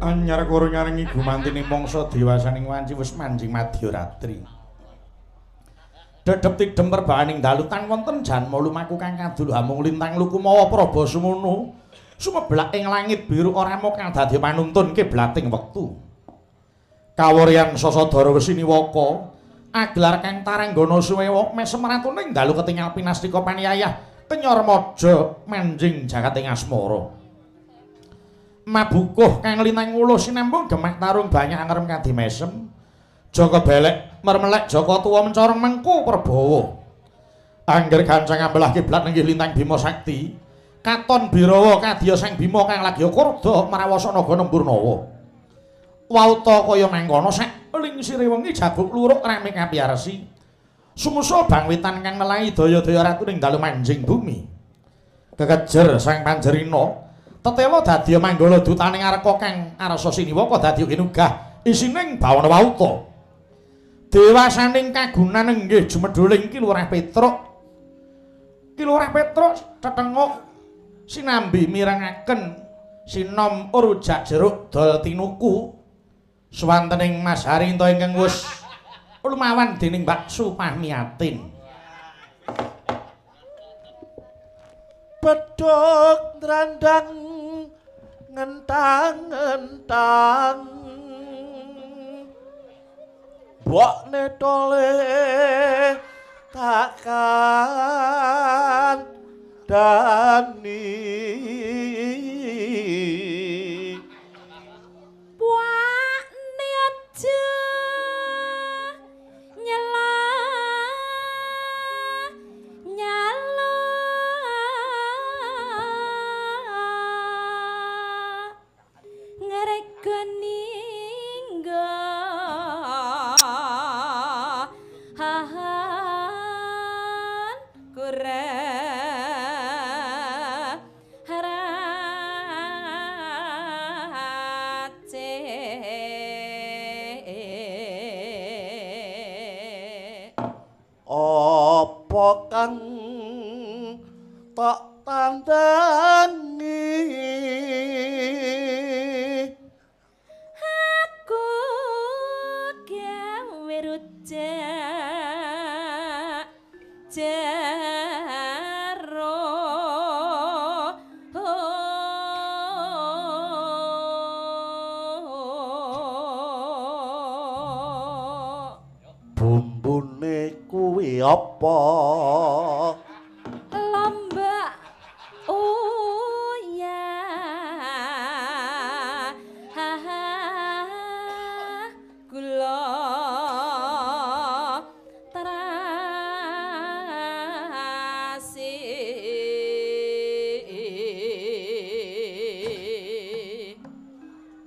Anyar karo nyarengi gumantine mangsa dewasaning wanci wis manjing madyaratri. Dedep tidem perbahaning dalu tan wonten janma lumaku kang kadul hamung lintang lukumawa praba sumono sumeblak ing langit biru ora mokal dadi panuntun kiblating wektu. Kawuryan sasadara wesiniwaka agelar kang taranggana suwewa mesem ratuning dalu ketingal pinastika paniyayah kenyor maja manjing jagating asmara. Mabukuh kang lintang uluh sinembung gemak tarung banyak angrem kadhi mesem. Jaka belek mermelek jaka tuwa mencorong mengku perbawa. Angger gancang ambelah kiblat nenggih lintang Bima Sakti. Katon birawa kadya Sang Bima kang lagya kurda marawasa naga nembur nawa. Wauta kaya mangkono sak lingsire wengi jaguk luruk rame kapiyarsi. Sumusul bangwitan kang melahi daya-daya ratuning dalu manjing bumi. Kekejer Sang Panjerina tetela dadi manggala dutaning arka kang arsa siniwaka dadi kinugah isining bawana wauta. Dewasaning kagunan enggih jumedhuling Ki Lurah Petruk. Ki Lurah Petruk tetenguk sinambi mirengaken sinom rujak jeruk dol tinuku swantening Mas Harinto ingkang wis lumawan dening Mbak Supahmiatin. Bedhog nrandang ngentang-ngentang mbok netole takkan dani puakne aja nyela nyala ngregani nggahan kurang harace. Apa kang tak tandani aku gawe rujak jero bumbune kuwi apa lombak uyah gula terasi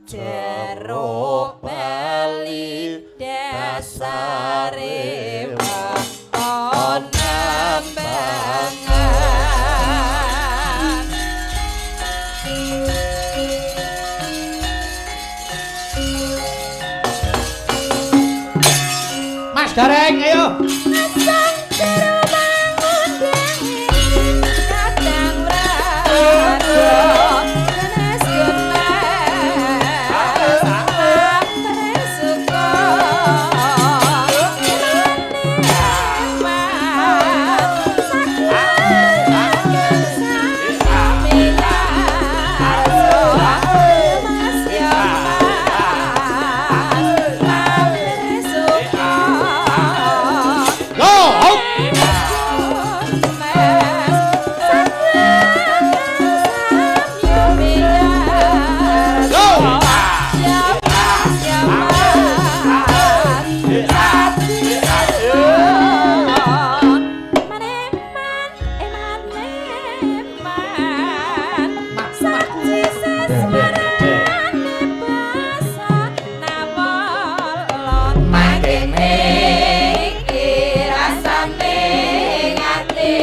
jeruk bali dasare weton nambangan. Mas Gareng ayo. Asang jero mangundangi kadang rada tenes gemes lampre suka Go, hop. Go. Mangkene iki rasane ngati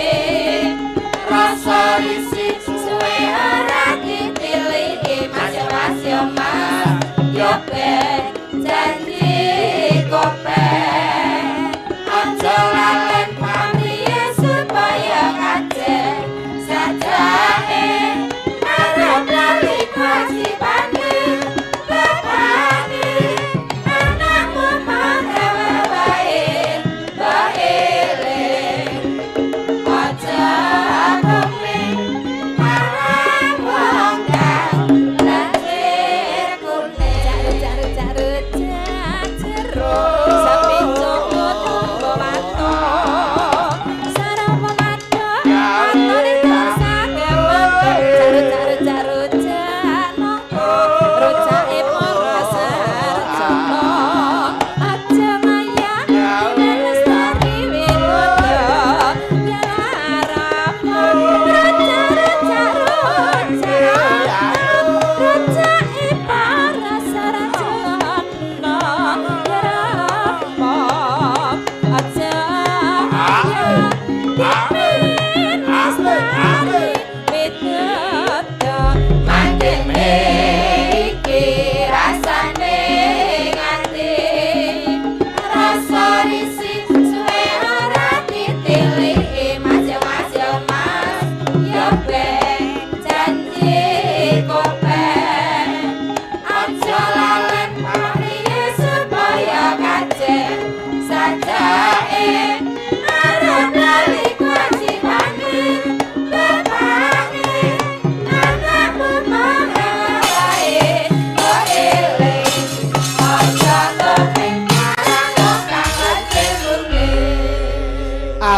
rasa risik suwe ora ditiliki mas yo mas yo mas yo ben janji kopen aja lalen pamriye supaya kajen sajake arep lali kewajibane.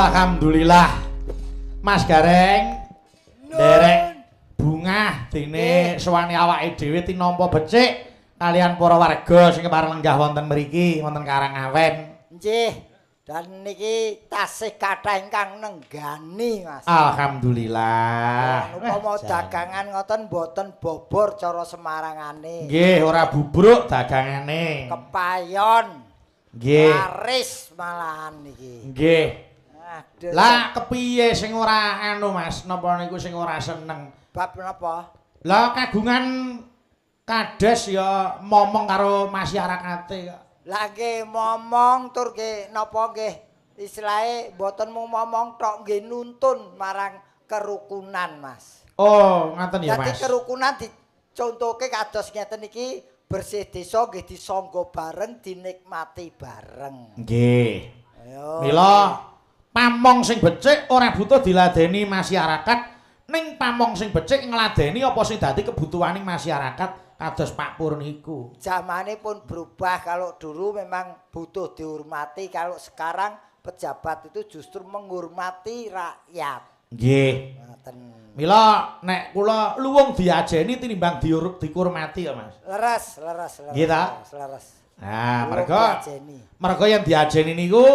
Alhamdulillah. Mas Gareng nderek bungah dene suwane awake dhewe tinampa becik kalian para warga sing kepareng lenggah wonten mriki wonten Karangawen. Nggih. Dan niki tasih kathah ingkang nenggani, Mas. Alhamdulillah. Upama dagangan ngoten mboten bobor cara Semarangane. Nggih, ora bubruk dagangane. Kepayon. Nggih. Laris malahan niki. Nggih. Aduh. Lah kepiye sing ora anu Mas, napa niku sing ora seneng? Bab napa? Lah kagungan kades ya momong karo masyarakate kok. Lah nggih momong tur nggih napa nggih istilahe mboten mung momong tok nggih nuntun marang kerukunan, Mas. Oh, ngaten ya, Mas. Dadi kerukunan dicontohke kados ngeten iki bersih desa nggih disangga bareng dinikmati bareng. Nggih. Ayo. Mila pamong sing becik ora butuh diladeni masyarakat, ning pamong sing becik ngladeni apa sing dadi kebutuhaning masyarakat kados Pak Pur niku. Zamane pun berubah, kalau dulu memang butuh dihormati, kalau sekarang pejabat itu justru menghormati rakyat. Nggih. Ngoten. Mila nek kula luwung diajeni tinimbang dikurmati ya, Mas. Leres, leres, leres. Nggih ta? Leres. Nah, merga yang diajeni niku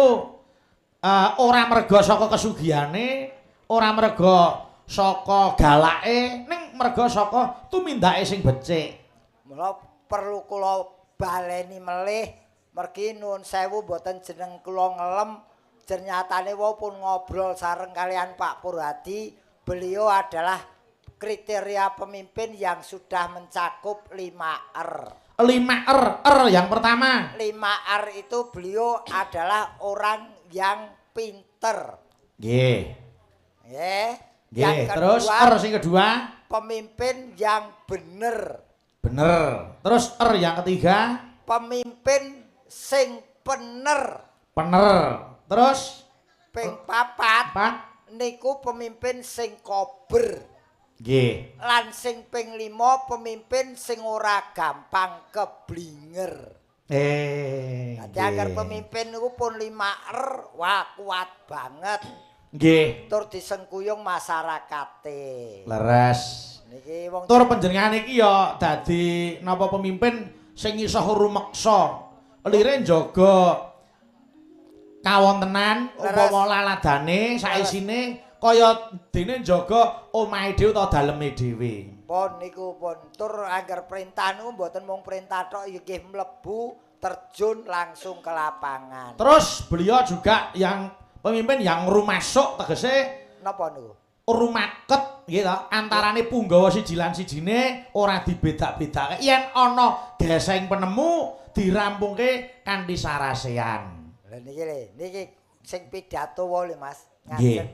ora merga saka kesugihane, ora merga saka galake, ning merga saka tumindake sing becik. Mula perlu kula baleni melih, mergi nuwun sewu mboten jeneng kula ngelem, jernyatane wau pun ngobrol sareng kalian Pak Purhadi, beliau adalah kriteria pemimpin yang sudah mencakup 5R. 5R, R yang pertama. 5R itu beliau adalah orang yang pinter. Nggih. Nggih. Nggih, terus R sing kedua, pemimpin yang bener. Bener. Terus R yang ketiga, pemimpin sing pener. Pener. Terus ping papat niku pemimpin sing kober. Nggih. Lan sing ping 5 pemimpin sing ora gampang keblinger. Dadi angger pemimpin niku pun 5R, wah kuat banget. Nggih. Tur disengkuyung masyarakate. Leres. Niki wong tur panjenengan iki ya dadi napa pemimpin sing iso rumeksa. Lire njaga kawontenan upama laladane saisine kaya dene njaga omahe dhewe utawa daleme dhewe. Pun niku pun tur angger perintah niku mboten mung perintah tok nggih mlebu terjun langsung ke lapangan. Terus beliau juga yang pemimpin yang rumasuk tegese napa niku? Rumaket nggih ta, antarane punggawa siji lan sijine ora dibedak-bedake. Yen ana geseng penemu dirampungke kanthi sarasean. Lha niki lho, niki sing pidato wae lho Mas. Ngajeng.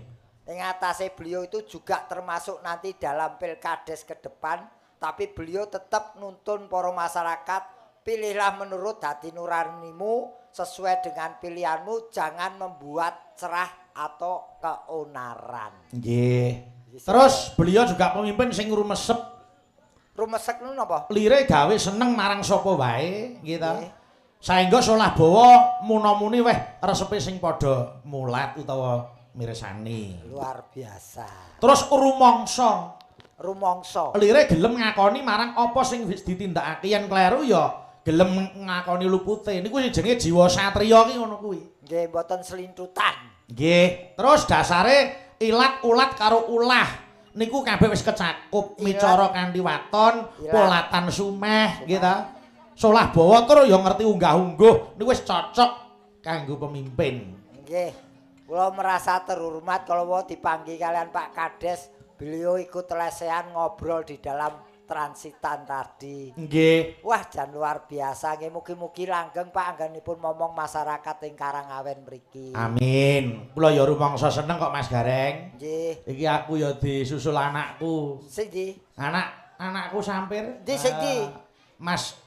Ing atase beliau itu juga termasuk nanti dalam pilkades ke depan, tapi beliau tetap nuntun para masyarakat, pilihlah menurut hati nuranimu sesuai dengan pilihanmu, jangan membuat cerah atau keonaran. Nggih. Terus beliau juga pemimpin sing rumesep. Rumesek niku napa? Lire gawe seneng marang sapa wae, nggih ta. Saengga solah bawa muna-muni weh resepe sing padha mulat utawa mirsani. Luar biasa. Terus rumangsa. Rumangsa. Lire gelem ngakoni marang apa sing wis ditindakake, yen kleru ya gelem ngakoni lupute. Niku sing jenenge jiwa satriya ki ngono kuwi. Nggih, mboten selintutan. Nggih. Terus dasare ilat ulat karo ulah niku kabeh wis kecakup micara kanthi waton, polatan sumeh nggih ta. Solah bawa tur ya ngerti unggah-ungguh niku wis cocok kanggo pemimpin. Nggih. Kula merasa terhormat kalau mau dipanggil kalian Pak Kades, beliau ikut lesehan ngobrol di dalam transitan tadi. Nggih. Wah, jan luar biasa nggih. Mugi-mugi langgeng Pak anggenipun momong masyarakat ing Karangawen mriki. Amin. Kula ya rumangsa seneng kok Mas Gareng. Nggih. Iki aku ya disusul anakku. Sing ndi? Anakku sampir. Ndi sing ndi? Mas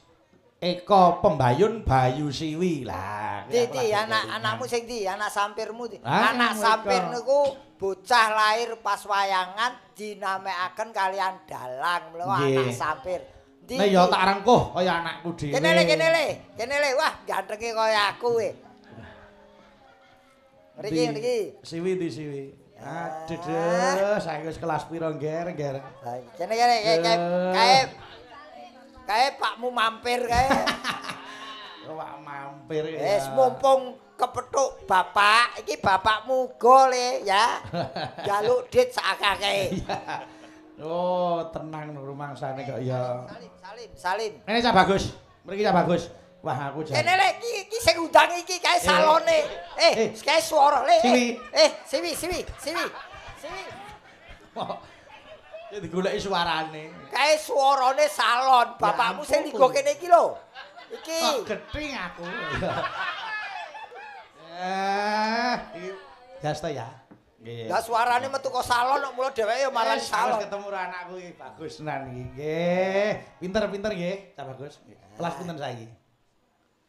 Eko Pembayun Bayu Siwi. Lah, ndi anak anakmu sing ndi? Anak sampirmu ndi? Anak sampir niku bocah lahir pas wayangan dinamekaken kalian dalang, mula anak sampir. Ndi? Nek ya tak rengkuh kaya anakku dhewe. Kene le, kene le. Kene le, wah gantenge kaya aku we. Mriki mriki. Siwi di siwi. Aduh, duh, saiki wis kelas pira, Nger, Nger. Lah kene kene kae kae pakmu mampir kae. Pak mampir ya. Wis mumpung kepethuk bapak, iki bapakmu uga le ya. Njaluk dit sak akeh. Oh, tenang rumangsane kok ya. Salim, salim, salim. Ngene Cak Bagus. Mriki Cak Bagus. Wah, aku jan. Kene le iki iki sing undang iki kae salone. Kae swara le. Siwi. Siwi, siwi, siwi. Siwi. Ya digoleki suarane. Kae suarane salon, bapakmu sing linggo kene iki lho. Iki. Kok gething aku. Iki gas ta ya. Nggih. Lah suarane metu kok salon kok mula dheweke ya marani salon. Ketemu karo anakku iki bagus tenan iki. Nggih. Pinter-pinter nggih, Cak Bagus. Kelas pinten saiki?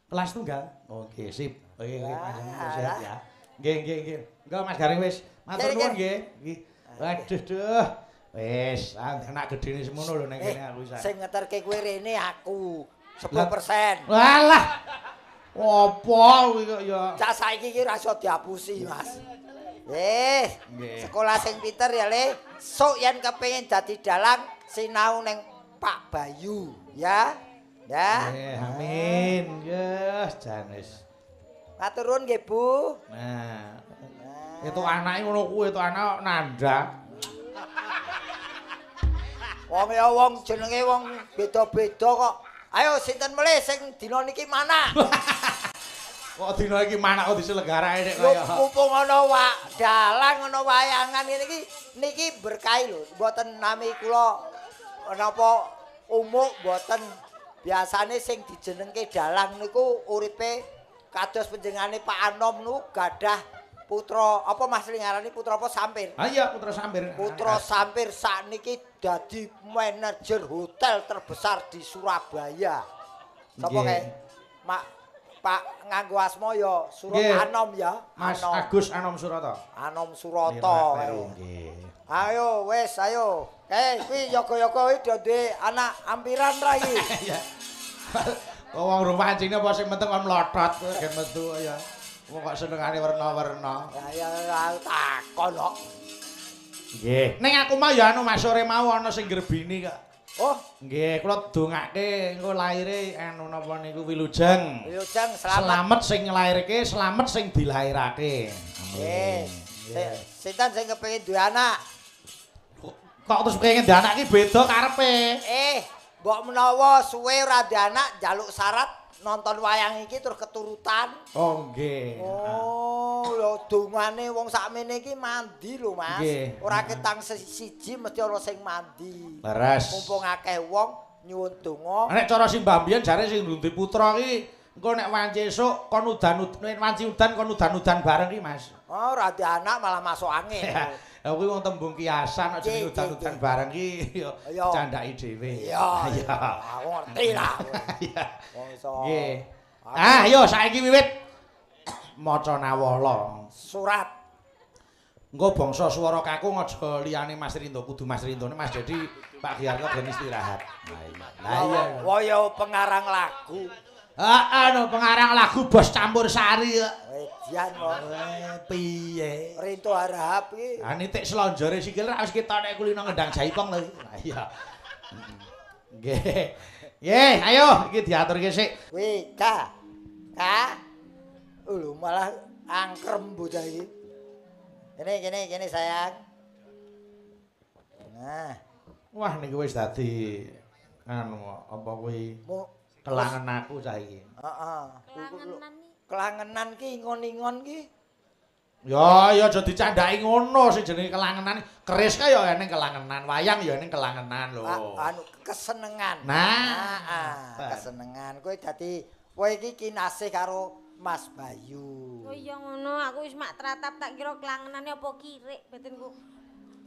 Kelas tunggal. Oke, sip. Oke, oke, panjenengan sehat ya. Nggih, nggih, nggih. Engko Mas Gareng wis matur nuwun nggih. Nggih. Waduh, duh. Wis, anak gedene semono lho ning kene aku wis. Sing ngeterke kowe rene aku 10%. Walah. Apa kuwi kok ya. Cak saiki iki ora iso diapusi, Mas. Sekolah sing pinter ya, Le. Sok yen kepengin dadi dalang sinau ning Pak Bayu, ya. Ya. Amin. Yes, jan wis. Matur nuwun nggih, Bu. Nah. Itu anake ngono kuwi, itu anak nandhang. Wong ya wong jenenge wong beda-beda kok. Ayo sinten melih sing dina niki mana? Kok dina iki mana kok diselenggarake nek kaya. Mumpung ana dalang ana wayangan ngene iki niki berkahi lho. Mboten nami kula napa umuk mboten. Biasane sing dijenengke dalang niku uripe kados panjenengane Pak Anom niku gadah putra apa Mas ngarani putra apa Sampir? Ah iya putra Sampir. Putra Sampir sakniki dadi manajer hotel terbesar di Surabaya. Sapa kae? Mak Pak nganggo asma ya Surata Anom ya. Mas Agus Anom Surata. Anom Surata. Nggih. Ayo wis ayo. Kae kuwi yoga-yoga kuwi do duwe anak ampiran ra iki. Iya. Wong rupancine apa sing penting kon mlotot kowe gen metu ya. Wong kok senengane werna-werna. Ya ya takon kok. Nggih. Ning aku mau ya anu Mas sore mau ana sing grebini kok. Oh, nggih, kula dongake engko laire anu napa niku wilujeng. Wilujeng slamet. Slamet sing nglairke, slamet sing dilairake. Nggih. Sinten sing kepengin duwe anak? Kok terus pengen duwe anak iki beda karepe. Mbok menawa suwe ora duwe anak njaluk syarat nonton wayang iki terus keturutan. Oh nggih. Oh, lho dongane wong sakmene iki mandi lho, Mas. Ora ketang siji mesti ana sing mandi. Leres. Mumpung akeh wong nyuwun donga. Nek cara simbah mbiyen jare sing duwe putra iki engko nek wanci esuk kon udan-udan wanci udan kon udan-udan bareng iki, Mas. Oh, ora duwe anak malah masuk angin. Lah kuwi wong tembung kiasan nek jenenge udan-udan bareng iki ya candhaki dhewe. Iya. Aku ngerti lah. Iya. Wong iso. Nggih. Ah, ayo saiki wiwit maca nawala. Surat. Engko bangsa swara kakung aja liyane Mas Rinto, kudu Mas Rintone Mas Dedi Pak Giarto ben istirahat. Lah iya. Wah ya pengarang lagu. Heeh, no pengarang lagu bos campur sari kok. Edian kok. Piye? Rinto Harahap iki. Ah nitik slonjore sikil ra wis ketok nek kulino ngendang jaipong lho. Lah iya. Nggih. Nggih, ayo iki diaturke sik. Kuwi K. K. Lho malah angkrem bocah iki. Kene kene kene sayang. Nah, wah niku wis dadi anu apa kuwi? Kelangen aku saiki. Heeh. Kelangenan iki. Kelangenan ki ingon-ingon ki. Ya ya aja dicandhaki ngono sing jenenge kelangenan. Keris kae ya eneng kelangenan, wayang ya eneng kelangenan lho. Anu kesenengan. Nah, kesenengan. Kowe dadi kowe iki kinasih karo Mas Bayu. Oh iya ngono, aku wis mak tratap tak kira kelangenane apa kirik batinku.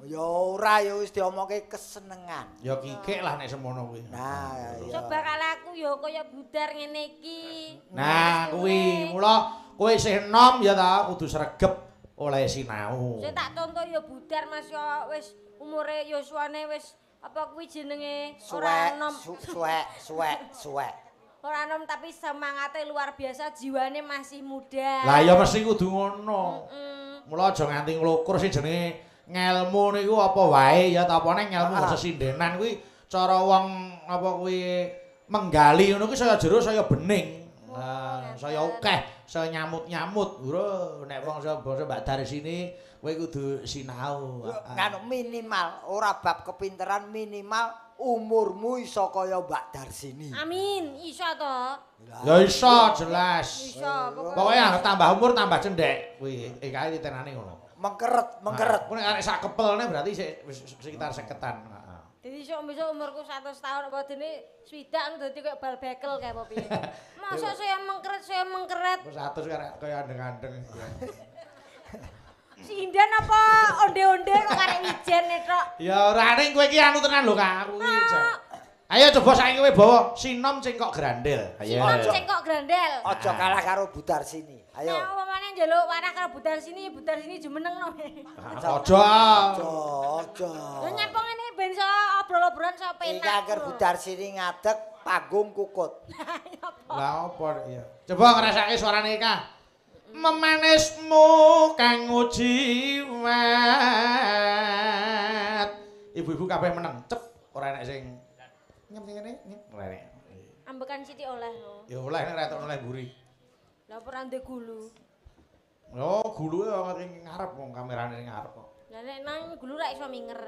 Ya ora ya wis diomongke kesenengan. Ya kikik lah nek semono kuwi. Nah, iya. Coba kala aku ya kaya budar ngene iki. Nah, kuwi mula kowe isih enom ya ta kudu sregep oleh sinau. Sing tak contoh ya budar Mas ya wis umure yuswane wis apa kuwi jenenge ora enom. Suwek, suwek, suwek. Ora nom tapi semangate luar biasa, jiwane masih muda. Lah ya mesti kudu ngono. Mula aja nganti nglukur sing jenenge ngelmu niku apa wae ya ta apane ngelmu sesindenan kuwi cara wong apa kuwi menggali ngono kuwi saya jero saya bening. Nah, saya akeh, saya nyamut-nyamut. Bro, nek wong bangsa Mbak Darsini kowe kudu sinau. Kan minimal ora bab kepinteran, minimal umurmu iso kaya Mbak Darsini. Amin, iso to? Ya iso jelas. Iso, pokoke tambah umur tambah cendhek. Kuwi kae titenane ngono. Mengkeret, mengkeret. Kuwi nek sak kepelne berarti sekitar 50-an. Heeh. Dadi sok besok umurku 100 tahun apa dene swidak dadi koyo bal bekel kae apa piye. Mosok saya mengkeret, saya mengkeret. Wis 100 kaya andeng-andeng. Sinden apa onde-onde kok karek wijen tok. Ya ora ning kowe iki anu tenan lho Kak, aku iki. Ayo coba saiki kowe bawa sinom cengkok grandel. Ayo. Sinom cengkok grandel. Aja kalah karo Bu Darsini. Ayo. Nek upamane njaluk warah karo Bu Darsini, Bu Darsini jumeneng no. Aja. Aja, aja. Lah nyapa ngene ben iso obrol-obrolan iso penak. Iki angger Bu Darsini ngadeg panggung kukut. Lah apa ya. Coba ngrasake suarane Kak. Memanismu kang jiwat. Ibu-ibu kabeh meneng, cep ora enek sing nyem ngene, nyem ora enek. Ambekan sithik oleh lho. Ya oleh nek ora oleh mburi. Lah ora ndek gulu. Oh, guluke ning ngarep wong kamerane ning ngarep kok. Lah nek nang gulu ra iso minger.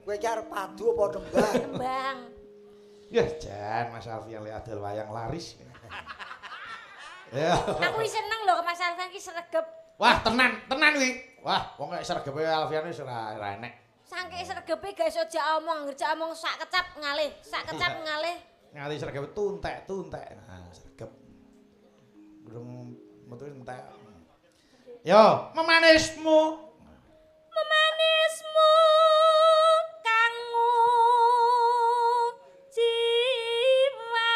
Kowe iki arep padu apa nembang? Nembang. Yah jan Mas Alfian lek adol wayang laris. Ya. Aku wis seneng lho Mas Alfian ki sregep. Wah, tenan, tenan kuwi. Wah, wong nek sregepe Alfian wis ora enek. Saking sregepe gak iso jak omong, anggere jak omong sak kecap ngalih, sak kecap ngalih. Ngalih sregepe tuntek-tuntek. Nah, sregep. Durung metu entek. Yo, memanismu. Memanismu kang jiwa.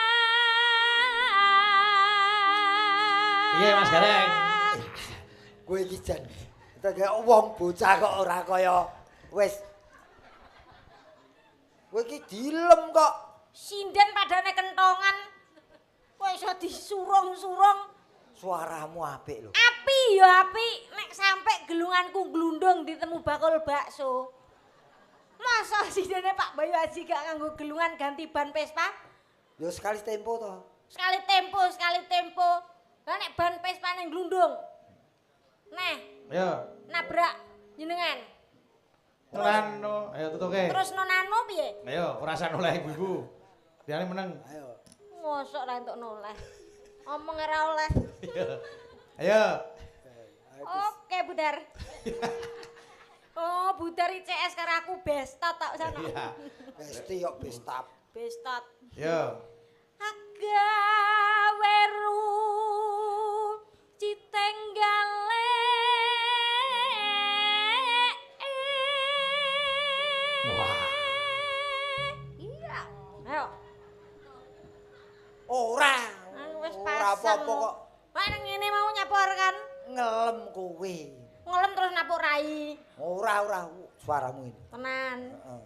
Piye Mas Gareng? Kowe iki jan wong bocah kok ora kaya wis. Kowe iki dilem kok. Sinden padane kentongan. Kok iso disurung-surung. Suaramu apik lho. Api ya apik, nek sampe gelunganku glundung ditemu bakul bakso. Masa sindene Pak Bayu Aji gak nganggo gelungan ganti ban Vespa? Ya sekali tempo to. Sekali tempo, sekali tempo. Lah nek ban Vespa ning glundung. Neh. Ayo. Nabrak jenengan. Nano, ayo tutuke. Terus nonano piye? Ayo, ora usah noleh ibu-ibu. Liyane meneng. Ayo. Mosok ra entuk noleh. Omong ora oleh. Ayo. Oke, Budar. Oh, Budar ICS karo aku bestot tak sana. Iya. Besti kok bestap. Bestot. Yo. Aga weru citenggale. Wah. Iya. Ayo. Ora. Wis Ora pasang. apa-apa kok. Wah nang ngene mau nyapor kan? Ngelem kowe. Ngelem terus napuk rai. Ora ora suaramu ini. Tenan. Heeh.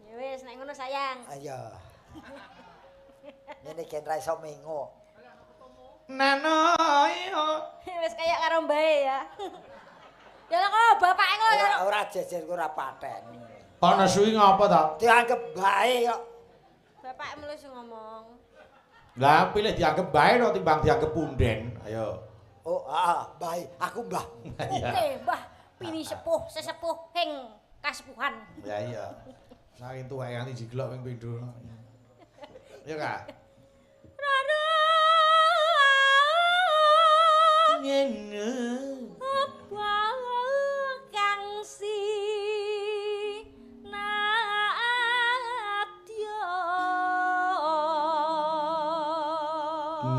Ya wis nek ngono sayang. Ayo. Ngene gen ra iso mengo. Nano yo. Wis kayak karo mbae ya. Ya lah kok bapake kok Ora ora jejer ku ora paten. Kok nesu ngapa ta? Dianggep bae kok. Bapak mulu sing ngomong. Lah pilih dianggep bae no timbang dianggep punden. Ayo. Oh, heeh, bae. Aku mbah. Oke, Mbah. Pini sepuh, sesepuh hing kasepuhan. Ya iya. Saking tuweke nganti jiglok ping pindho. Ya Kak. Rara. Ngene. Apa kang si nadya.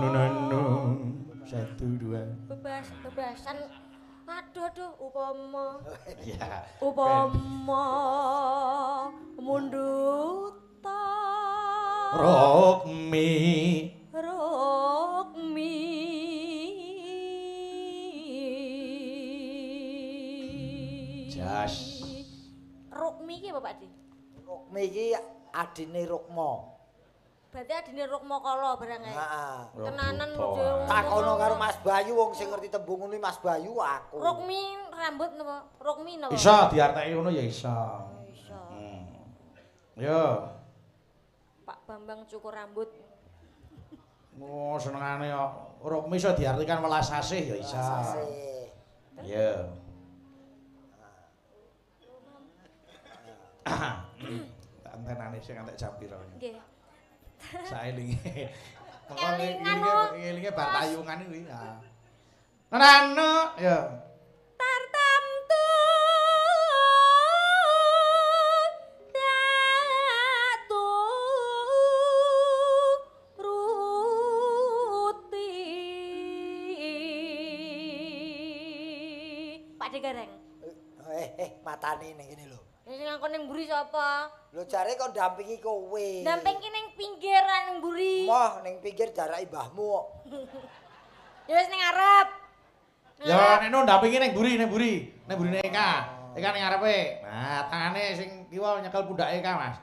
Nano 1 2. Bebas, bebasan. Aduh aduh upama. Iya. Upama mundhuta. Rukmi. Rukmi. Jas. Rukmi iki apa Pak Di? Rukmi iki adine Rukma. Berarti adine Rukmakala barang ae. Heeh. Tenanan Buta. Takono karo Mas Bayu wong sing ngerti tembung ngono Mas Bayu aku. Rukmi rambut napa? Rukmi napa? Iso diarteki ngono ya iso. Iso. Yo. Pak Bambang cukur rambut. Oh, senengane kok. Rukmi iso diartikan welas asih ya iso. Welas asih. Iya. Tak entenane sing ngantek jam pira. Nggih. Saelinge. Kelingan, Mengko elinge bar tayungan kuwi. Ha. Nano, ya. Tartamtu datu ruti. Pak De Gareng. Matane ning kene lho. Sing ngangkon ning mburi sapa? Lho jare kon ndampingi kowe. Ndampingi ning pinggiran mburi. Moh ning pinggir jarake mbahmu kok. Ya wis ning ngarep. Ya neno ndampingi ning mburi, ning mburi. Ning mburine Eka. Eka ning ngarepe. Nah, tangane sing kiwa nyekel pundhake Eka, Mas.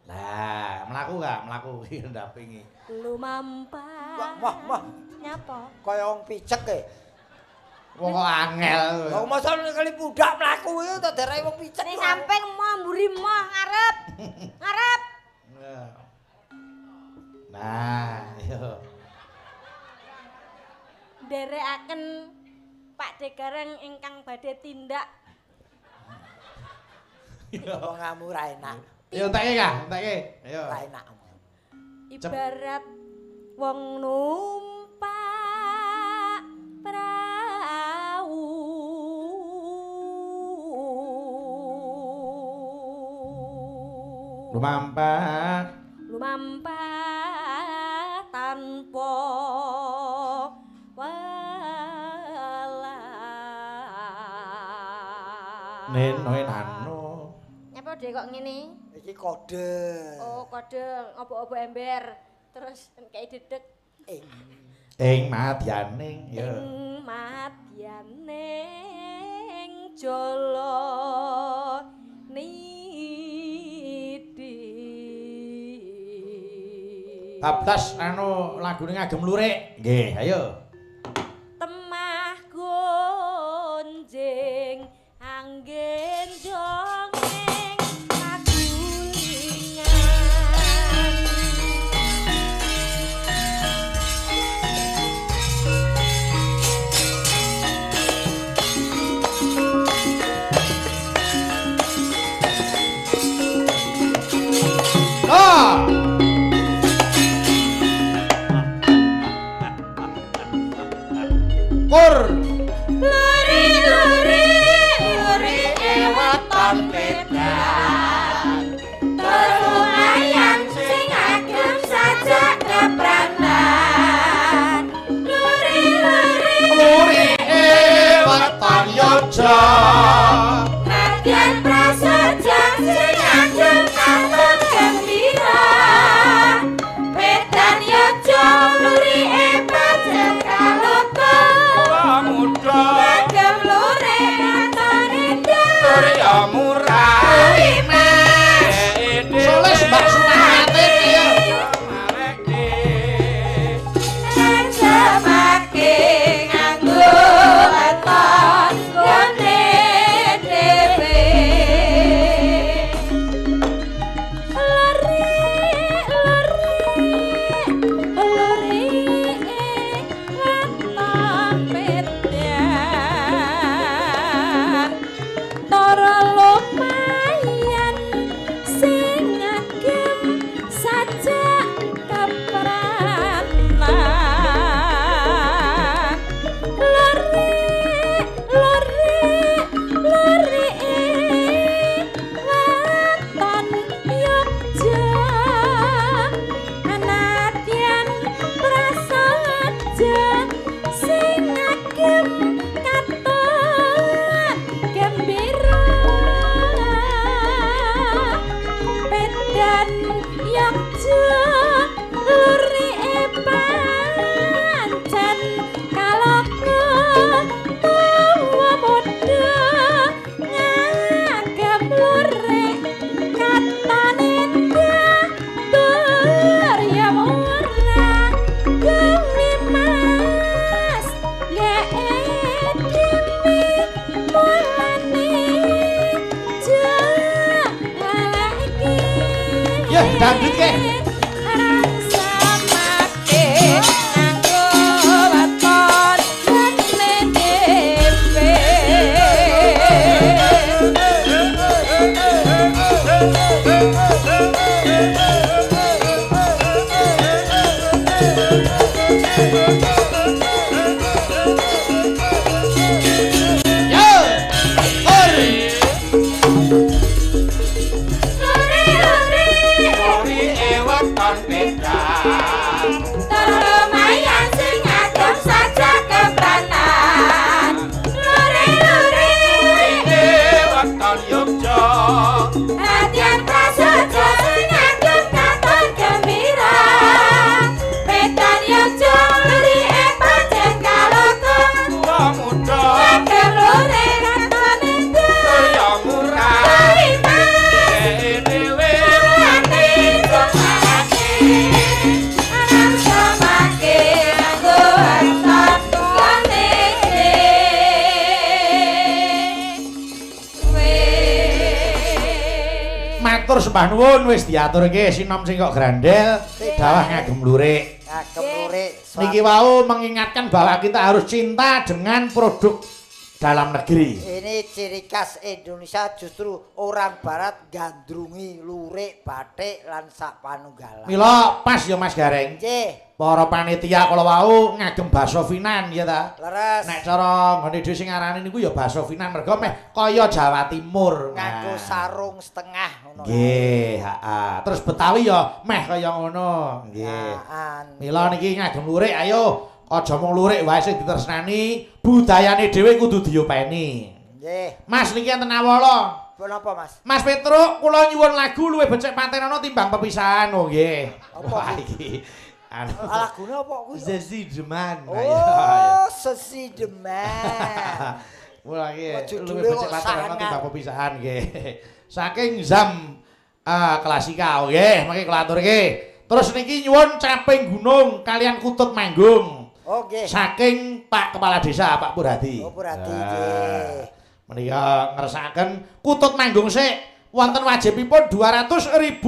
Lah, mlaku gak? Mlaku iki ndampingi. Lumampah. Wah, wah. Nyapa? Kaya wong picek e. Wong kok angel. Lah masa kali pundak mlaku iki to dereke wong picek. Ning samping moh mburi moh ngarep. Ngarep. Nah, yo. Nderekaken Pak De Gareng ingkang badhe tindak. Wong ngamu ra enak. Yo enteke ka, enteke. Ayo. Ra enak. Ibarat wong numpak prau. Lumampah. Lumampah tanpa welas. Neno nano. Nyapa dhek kok ngene? Iki kode. Oh, kode ngobok-obok ember. Terus kayak dedek. Ing madyaning ya. Ing madyaning jala niti. Bablas anu lagune ngagem lurik. Nggih, ayo. Temah gonjing anggen jongeng kagulingan. Ah! Kur luri luri luri weton pedan terlumayan sing agem sajak kepranan luri luri luri weton yoja Raden prasaja sing agem katon gembira pedan yoja luri pajak kaloka. sembah nuwun wis diaturke sinom sing kok grandel dawah ngagem lurik. Ngagem lurik. Niki wau mengingatkan bahwa kita harus cinta dengan produk dalam negeri. Ini ciri khas Indonesia, justru orang barat gandrungi lurik, batik lan sak panunggalan. Mila pas ya Mas Gareng. Nggih. Para panitia kala wau ngagem basa Finan ya ta. Leres. Nek cara nggone dhewe sing ngarani niku ya basa Finan mergo meh kaya Jawa Timur. Nganggo sarung setengah ngono. Nggih, heeh. Terus Betawi ya meh kaya ngono. Nggih. Mila niki ngagem lurik ayo aja mung lurik wae sing ditresnani, budayane dhewe kudu diopeni. Nggih. Mas niki enten awala. Napa Mas? Mas Petruk kula nyuwun lagu luwih becik patenana timbang pepisahan. Oh nggih. Apa iki? Lagune apa kuwi? Sesideman. Oh, sesideman. Mula iki luwih becik patenana timbang pepisahan nggih. Saking Zam Klasika nggih, mangke kula aturke. Terus niki nyuwun Caping Gunung kalian Kutut Manggung. Oh nggih. Saking Pak Kepala Desa Pak Purhadi. Oh Purhadi nggih. Menika ngersakaken Kutut Manggung sik wonten wajibipun Rp200.000.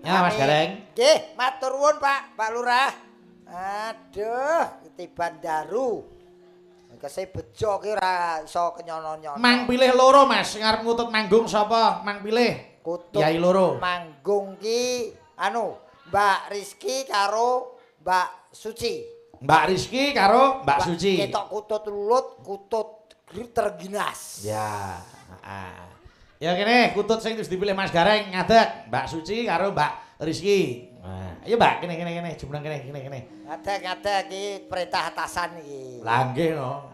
Ya Mas Gareng. Nggih, matur nuwun Pak, Pak Lurah. Aduh, ketiban daru. Kese bejo ki ora iso kenyono-nyono. Mang pilih loro Mas, sing arep ngutut manggung sapa? Mang pilih. Kutut Yai loro. Manggung ki anu, Mbak Rizky karo Mbak Suci. Mbak Rizky karo Mbak Suci. Ketok kutut lulut, kutut terginas. Ya, heeh. Ya kene kutut sing wis dipilih Mas Gareng ngadeg Mbak Suci karo Mbak Rizky. Nah, ayo Mbak kene kene kene jumlah kene kene kene. Ngadeg ngadeg iki perintah atasan iki. Lah nggih no.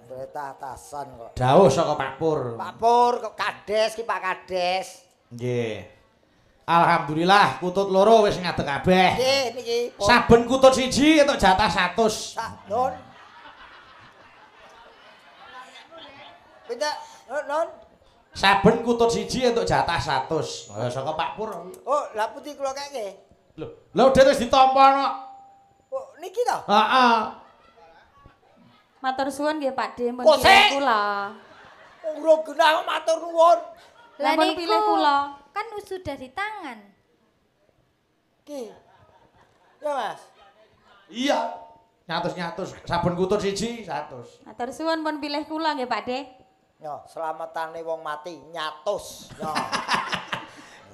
Perintah atasan kok. Dawuh saka Pak Pur. Pak Pur kok Kades ki Pak Kades. Nggih. Alhamdulillah kutut loro wis ngadeg kabeh. Nggih niki. Saben kutut siji entuk jatah 100. Sak non. Pinten non? Saben kutut siji entuk jatah 100. Oh, saka Pak Pur. Oh, lha pundi kula keke? Lho, lha udah wis ditampa kok. Oh, niki to? Heeh. Matur suwun nggih Pak De, mun pilih kula. Urung genah matur nuwun. Lah niku pilih kula. Kan sudah di tangan. Ki. Ya, Mas. Iya. Nyatus-nyatus saben kutut siji 100. Matur suwun pun pilih kula nggih Pak De. Yo, selamatane wong mati nyatus. Yo.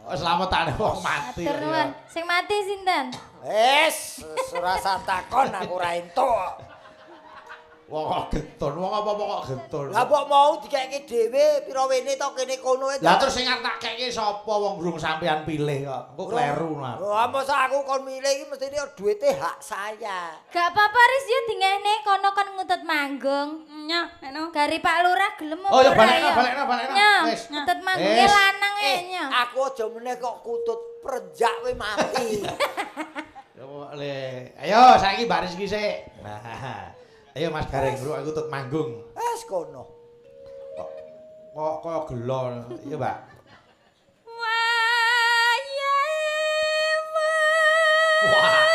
Oh, selamatane wong mati. Matur nuwun. Sing mati sinten? Wis, ora usah takon aku ora entuk. Wong kok getun, wong apa-apa kok getun. Lah mbok mau dikeke dhewe pira wene to kene kono. Lah terus sing arep tak keke sapa wong durung sampean pilih kok. Engko kleru no. Lah masa aku kon milih iki mestine duwite hak saya. Gak apa-apa Riz yo dingene kono kon ngutut manggung. Nyoh, nek gari Pak Lurah gelem apa Oh ya balekno, balekno, balekno. Wis, ngutut manggunge lanang e nyoh. Aku aja meneh kok kutut prenjak kowe mati. Ya le. Ayo saiki Mbak Rizky sik. Nah. Ayo Mas Gareng, bro, aku tut manggung. Wes kono. Kok kaya gelo. Iya, Mbak. Wah.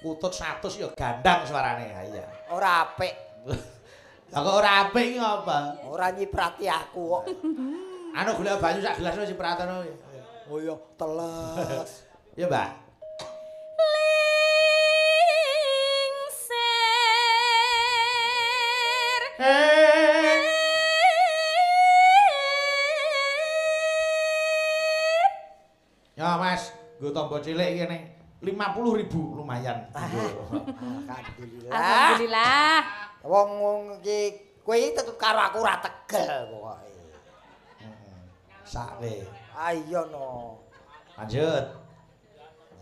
Kutut 100 ya gandang suarane. Ha iya. Ora apik. Lah kok ora apik iki apa? Ora nyiprati aku kok. Anu golek banyu sak gelas wis nyipratono. Oh iya, teles. Iya, Mbak. Ya Mas, nggo tombo cilik iki ning 50.000 lumayan. Alhamdulillah. Alhamdulillah. Wong-wong iki kowe iki tetep karo aku ora tegel pokoke. Heeh. Sakne. Ayo no. Lanjut.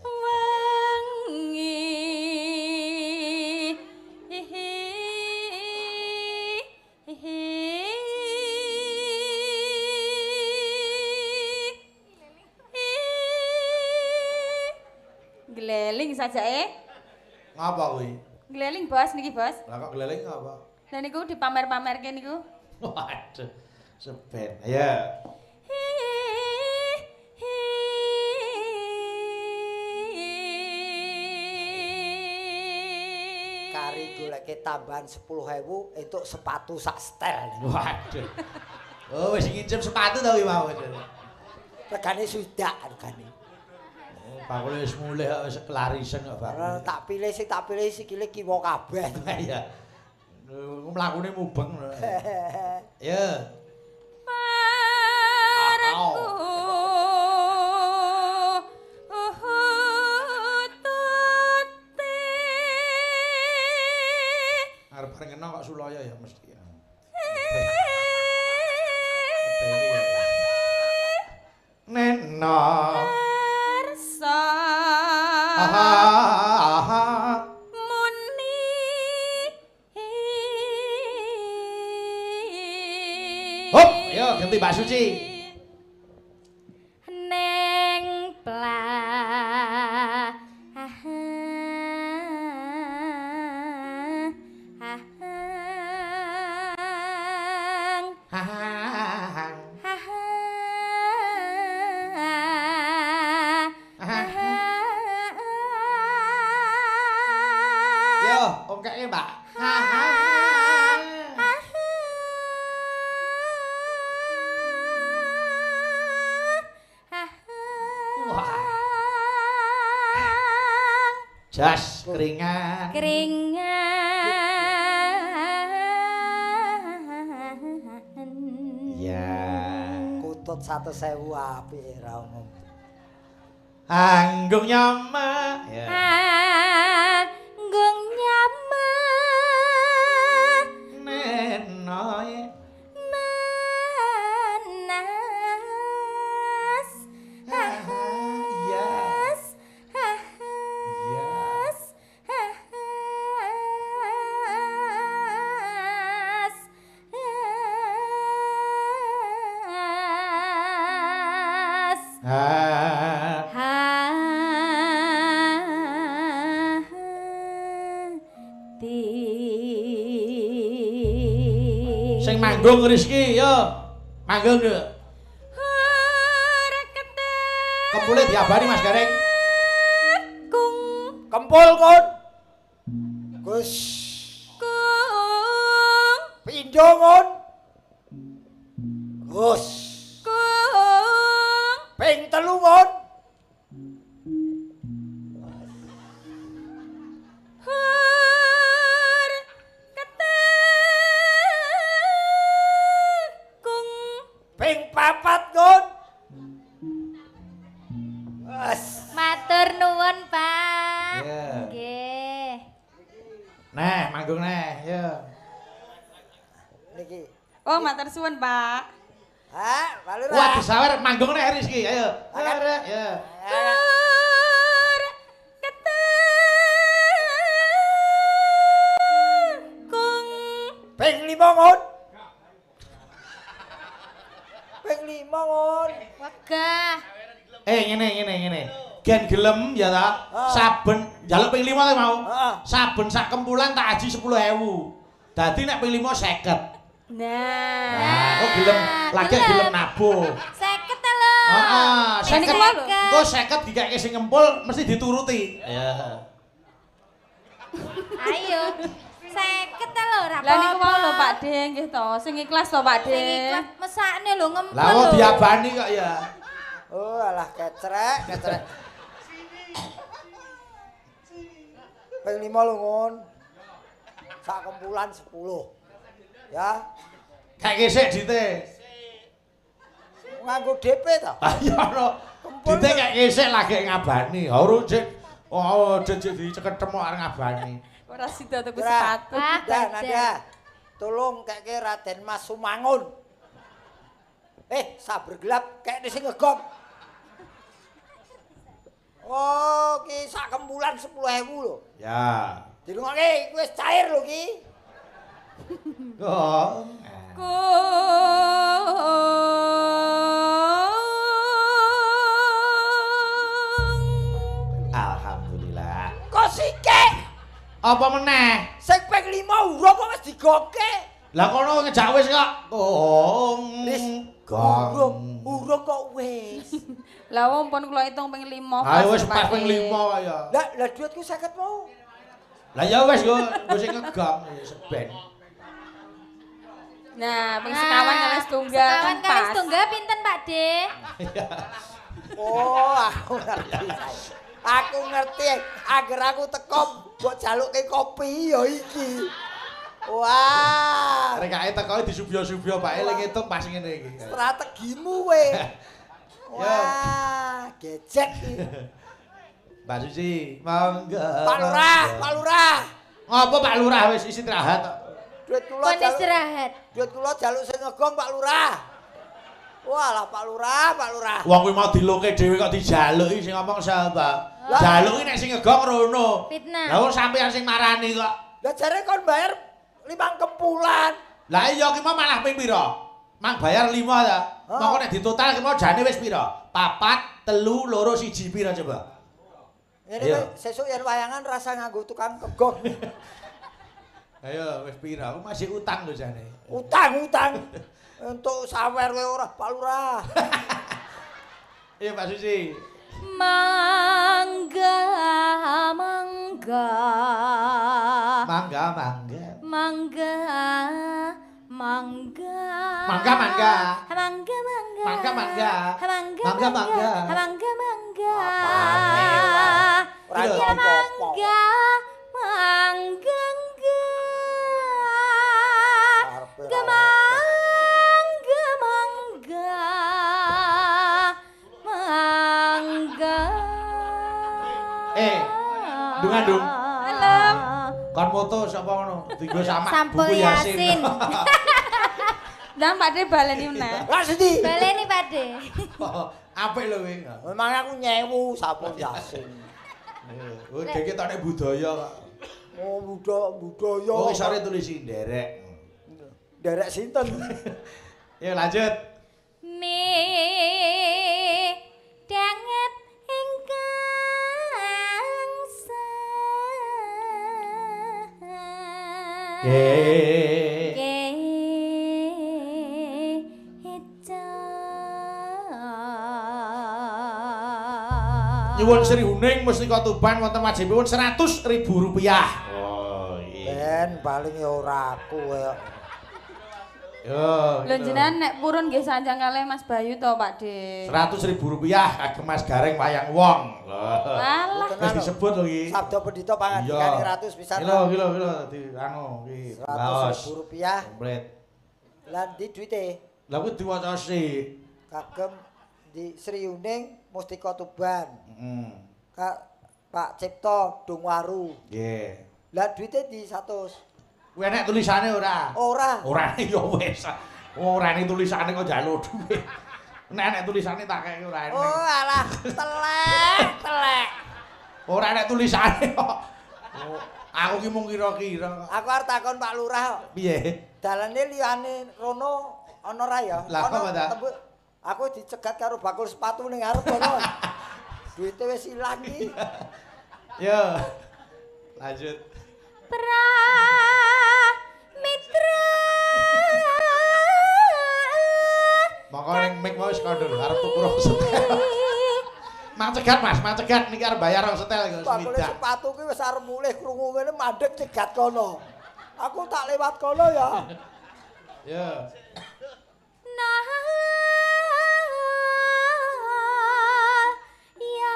Wengi. Gleling saja Ngapa kuwi? Gleling bos niki bos. Lah kok gleling ngapa? Lah niku dipamer-pamerke niku. Waduh. Seben. Ayo. Kari goleke tambahan 10.000 entuk sepatu sak setel. Waduh. Oh wis nginjem sepatu to kuwi mau. Regane swidak regane. Bakule wis mulih kok wis kelarisen kok bakule. Tak pilih sing tak pilih sikile kiwa kabeh. Iya. Mlakune mubeng. Ya. Parengku tute. Arep bareng kena kok sulaya ya mesti. Nena. Karsa. Muni. Hop, ayo ganti Mbak Suci. Neng pla. Yo, ongkeke Mbak. Wah. Jas keringan. Keringan. Ya. Kutut 100.000 apik ra umum. Anggung nyama. Ya. Anggung nyama. Nena. Nanas. Iya. Iya. As. Ha. Hati. Sing manggung Rizky yo. Manggung yo. Kempule diabani Mas Gareng. Kung Kempul kon. Gus kung pindho kon. Gus kung ping 3 kon. Hur ketekung Ping 4 kon. Wes. Matur nuwun, Pak. Iya. Nggih. Nah, manggung neh, yo. Niki. Oh, matur suwun, Pak. Ha, Pak Lurah. Wah, disawer manggung neh Rizky, ayo. Akan. Ya. Hur ketekung Ping 5 kon. Ping 5 kon. Wegah. Ngene. Gen gelem ya ta. Saben njaluk ping 5 ta mau. Saben sak kempulan tak aji 10.000. Dadi nek ping 5 50. Nah. Nah, kok gelem lagi gelem nabuh. 50 ta lho. Heeh, Niku 50. wae lho. Engko 50 dikeke sing ngempul mesti dituruti. Iya. Ayo. 50 ta lho ora Lah niku apa-apa. wae lho Pak De nggih to, sing ikhlas to Pak De. Sing ikhlas mesakne lho ngempul. Lah kok lho. diabani kok ya. Oh, alah kecrek, kecrek. Ping 5 lho ngon. Sak kempulan 10. Ya, Kayak sik dite. nganggo DP ta? Ayo no. Dite kayak sik lagi ngabani. Ora cek. Oh, cek diceketemu arep ngabani. Ora sida tuku Ora. sepatu. Ah, Nanda, bajer. Nanda. Tolong keke Raden Mas Sumangun. Saber gelap kekne sing ngegom. Oh, ki sak kempulan 10.000 lho. Ya. Dirungokke iku wis cair lho ki. Kok. Kung Alhamdulillah. Kok sikik? Apa meneh? Sing ping 5 urung kok wis digoke. Lah kono ngejak wis kok. Gong. Wis Gong. Urung kok wis. Lah wong pun kula hitung ping 5. Ayo wis pas ping 5 kok ya. Lah, lah duitku 50 mau. Lah ya wis go sing ngegong seben. Nah, ping sekawan kalih setunggal. Sekawan kalih setunggal pinten Pak De? Oh, aku ngerti. Aku ngerti agar aku teko mbok jaluke kopi ya iki. Wah. Rekake teko disubya-subya Pak eling ngitung pas ngene iki. Strategimu kowe. Wah, gejek iki. Mbak Susi, monggo. Pak Lurah, Pak Lurah. Ngopo Pak Lurah wis istirahat kok. Duit kula istirahat. Duit kula jaluk sing ngegong Pak Lurah. Walah Pak Lurah, Pak Lurah. Wong kuwi mau diloke dhewe kok dijaluki sing ngomong sapa? Jaluki nek sing ngegong rono. Fitnah. Lah wong sampeyan sing marani kok. Lah jare kon bayar 5 kempulan. Lah iya ki mau malah ping pira? Mang bayar 5 ta. Mongko nek ditotal ki mau jane wis pira? 4 3 2 1 pira coba? Ngene sesuk yen wayangan rasa nganggo tukang kegong. Ayo wis pira? Aku masih utang lho jane. Utang-utang. Untuk sawer kowe ora Pak Lurah. Iya Pak Susi. Mangga mangga. Mangga mangga. Mangga mangga. Mangga mangga. Mangga mangga. Mangga mangga. Mangga mangga mangga. Mangga mangga. Ora apa-apa. Mangga mangga. Mangga mangga mangga. Dung-dung. Halo. Kon moto sapa ngono? Dienggo samak Sampul buku Yasin. Lah Pak De baleni meneh. Lah sedi. Baleni Pak De. Apik lho kowe. Memang aku nyewu Sampul Yasin. Oh, dhek tok nek budaya kok. Oh, budaya. Oh, isore tulisi nderek. Nderek sinten? Ya lanjut. Me danget ingkang sah. Nyuwun Sri Huning Mustika Tuban wonten wajibipun Rp100.000. Oh iya. Ben paling ya ora aku ya. Yo. Lho jenengan nek purun nggih sanjang kalih Mas Bayu to Pak De. Rp100.000 kagem Mas Gareng wayang wong. Walah. Wis disebut lho iki. Sabda Pendhita pangandikane 100 pisan. Lho iki lho iki lho di anu iki. Rp100.000. Komplit. Lah ndi duwite? Lah kuwi diwaca sik. Kagem di Sri Huning Mustika Tuban. Heeh. Pak Cipto Dongwaru. Nggih. Lah duwite di 100. Kuwi enek tulisane ora? Ora. Ora ya wis. Ora enek tulisane kok njaluk dhuwit. Nek enek tulisane tak kei ora enek. Oh alah, telek, telek. Ora enek tulisane kok. Aku ki mung kira-kira. Aku arep takon Pak Lurah. Piye? Dalane liyane rono ana ra ya? Lah apa ta? Aku dicegat karo bakul sepatu ning ngarep kono. Duite wis ilang iki. Yo. Lanjut. Pra mitra. Monggo ning mic mau wis kandha arep tuku rong setel. Mang cegat Mas, mang cegat niki arep bayar rong setel kok Bakul swidak. sepatu ki wis arep mulih krungu ngene mandek cegat kono. Aku tak lewat kono ya. Yo. Nah. Ya.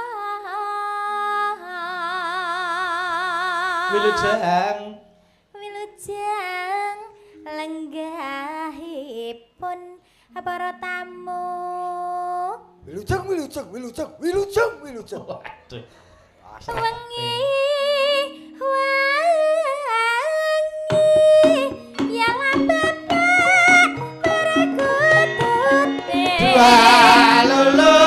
Wilujeng. Wilujeng lenggahipun para tamu. Wilujeng, wilujeng, wilujeng, wilujeng, wilujeng. Waduh. Wengi wangi ya bapak perkutute. Dua lolo.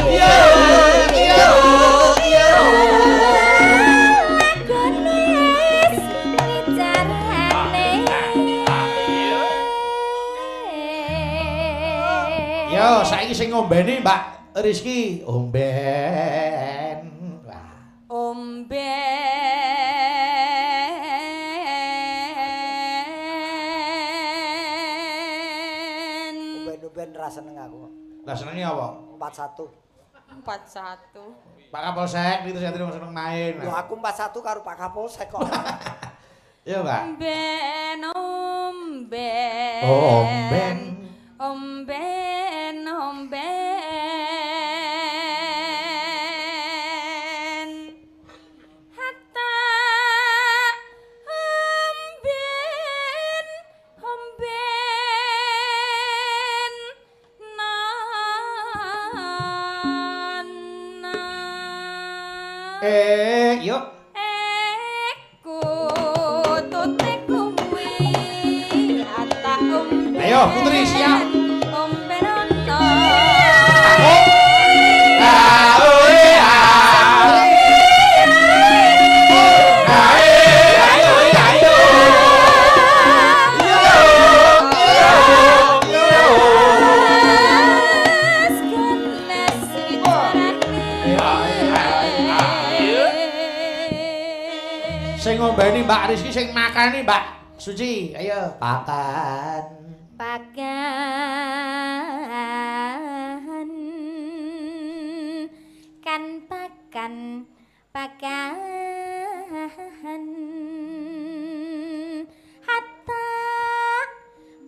Yo yo yo. Lagunis wicarane. Yo, saiki sing ngombeni Mbak Rizky, omben. Wah. Omben. Umben-umben ra seneng aku. Lah senenge apa? 41. 41. Pak Kapolsek itu saya terima seneng main. Lho aku 41 karo Pak Kapolsek kok. Iya, Mbak. Ben omben. Oh, omben. Omben omben. Hatta omben omben na na. Yuk. Ayo Putri siap. Sing ngombeni Mbak Rizky, sing makani Mbak Suci. Ayo pakan. Pakan kan pakan pakan hatta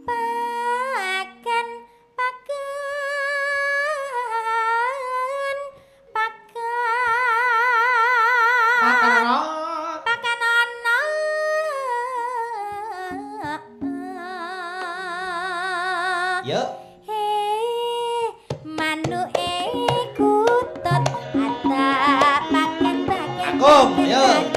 pakan pakan pakan pakan pakan ana. Yuk. He manuke kutut ata pakan pakan. Akum, ayo.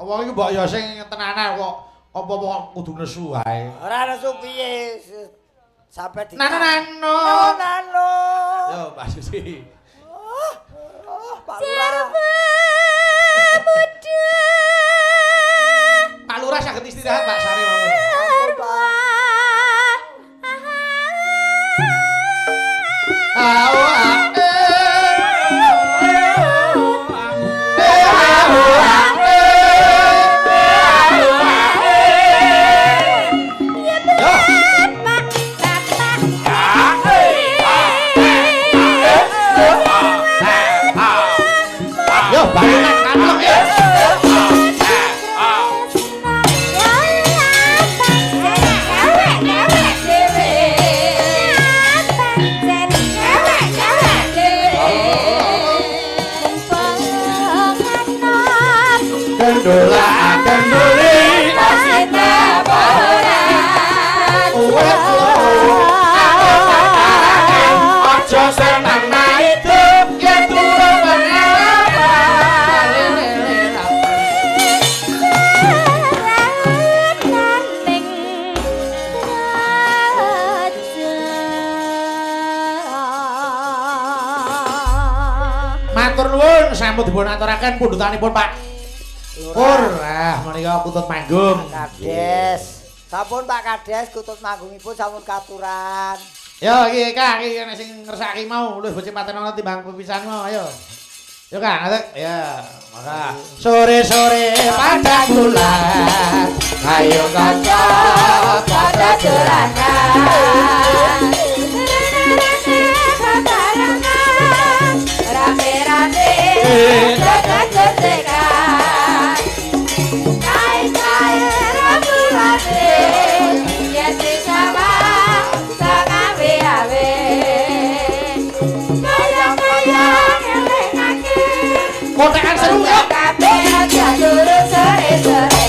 Wong iki mbok ya sing tenanan kok apa kok kudu nesu wae. Ora nesu piye sampe di Nano nano. Nano. Yo Mbak Susi. Oh, Pak Lurah. Muda. Pak Lurah saged istirahat Pak Sari mawon. Sampun dipun aturaken pundhutanipun Pak Pur. Ah menika kutut manggung. Kades. Sampun Pak Kades kutut manggungipun sampun katuran. Yo iki Kang, iki nek sing ngersaki mau luwih becik patenono timbang pepisan mau ayo. Yo Kang, ngadeg. Ya, maka sore-sore padang bulan. Ayo kanca padha dolanan. Rame-rame gotek-gotekan. Kae-kae rame-rame yen sawah sangawe-awe. Kaya-kaya ngelingake. Kotekan seru yo. Kabeh aja turu sore-sore.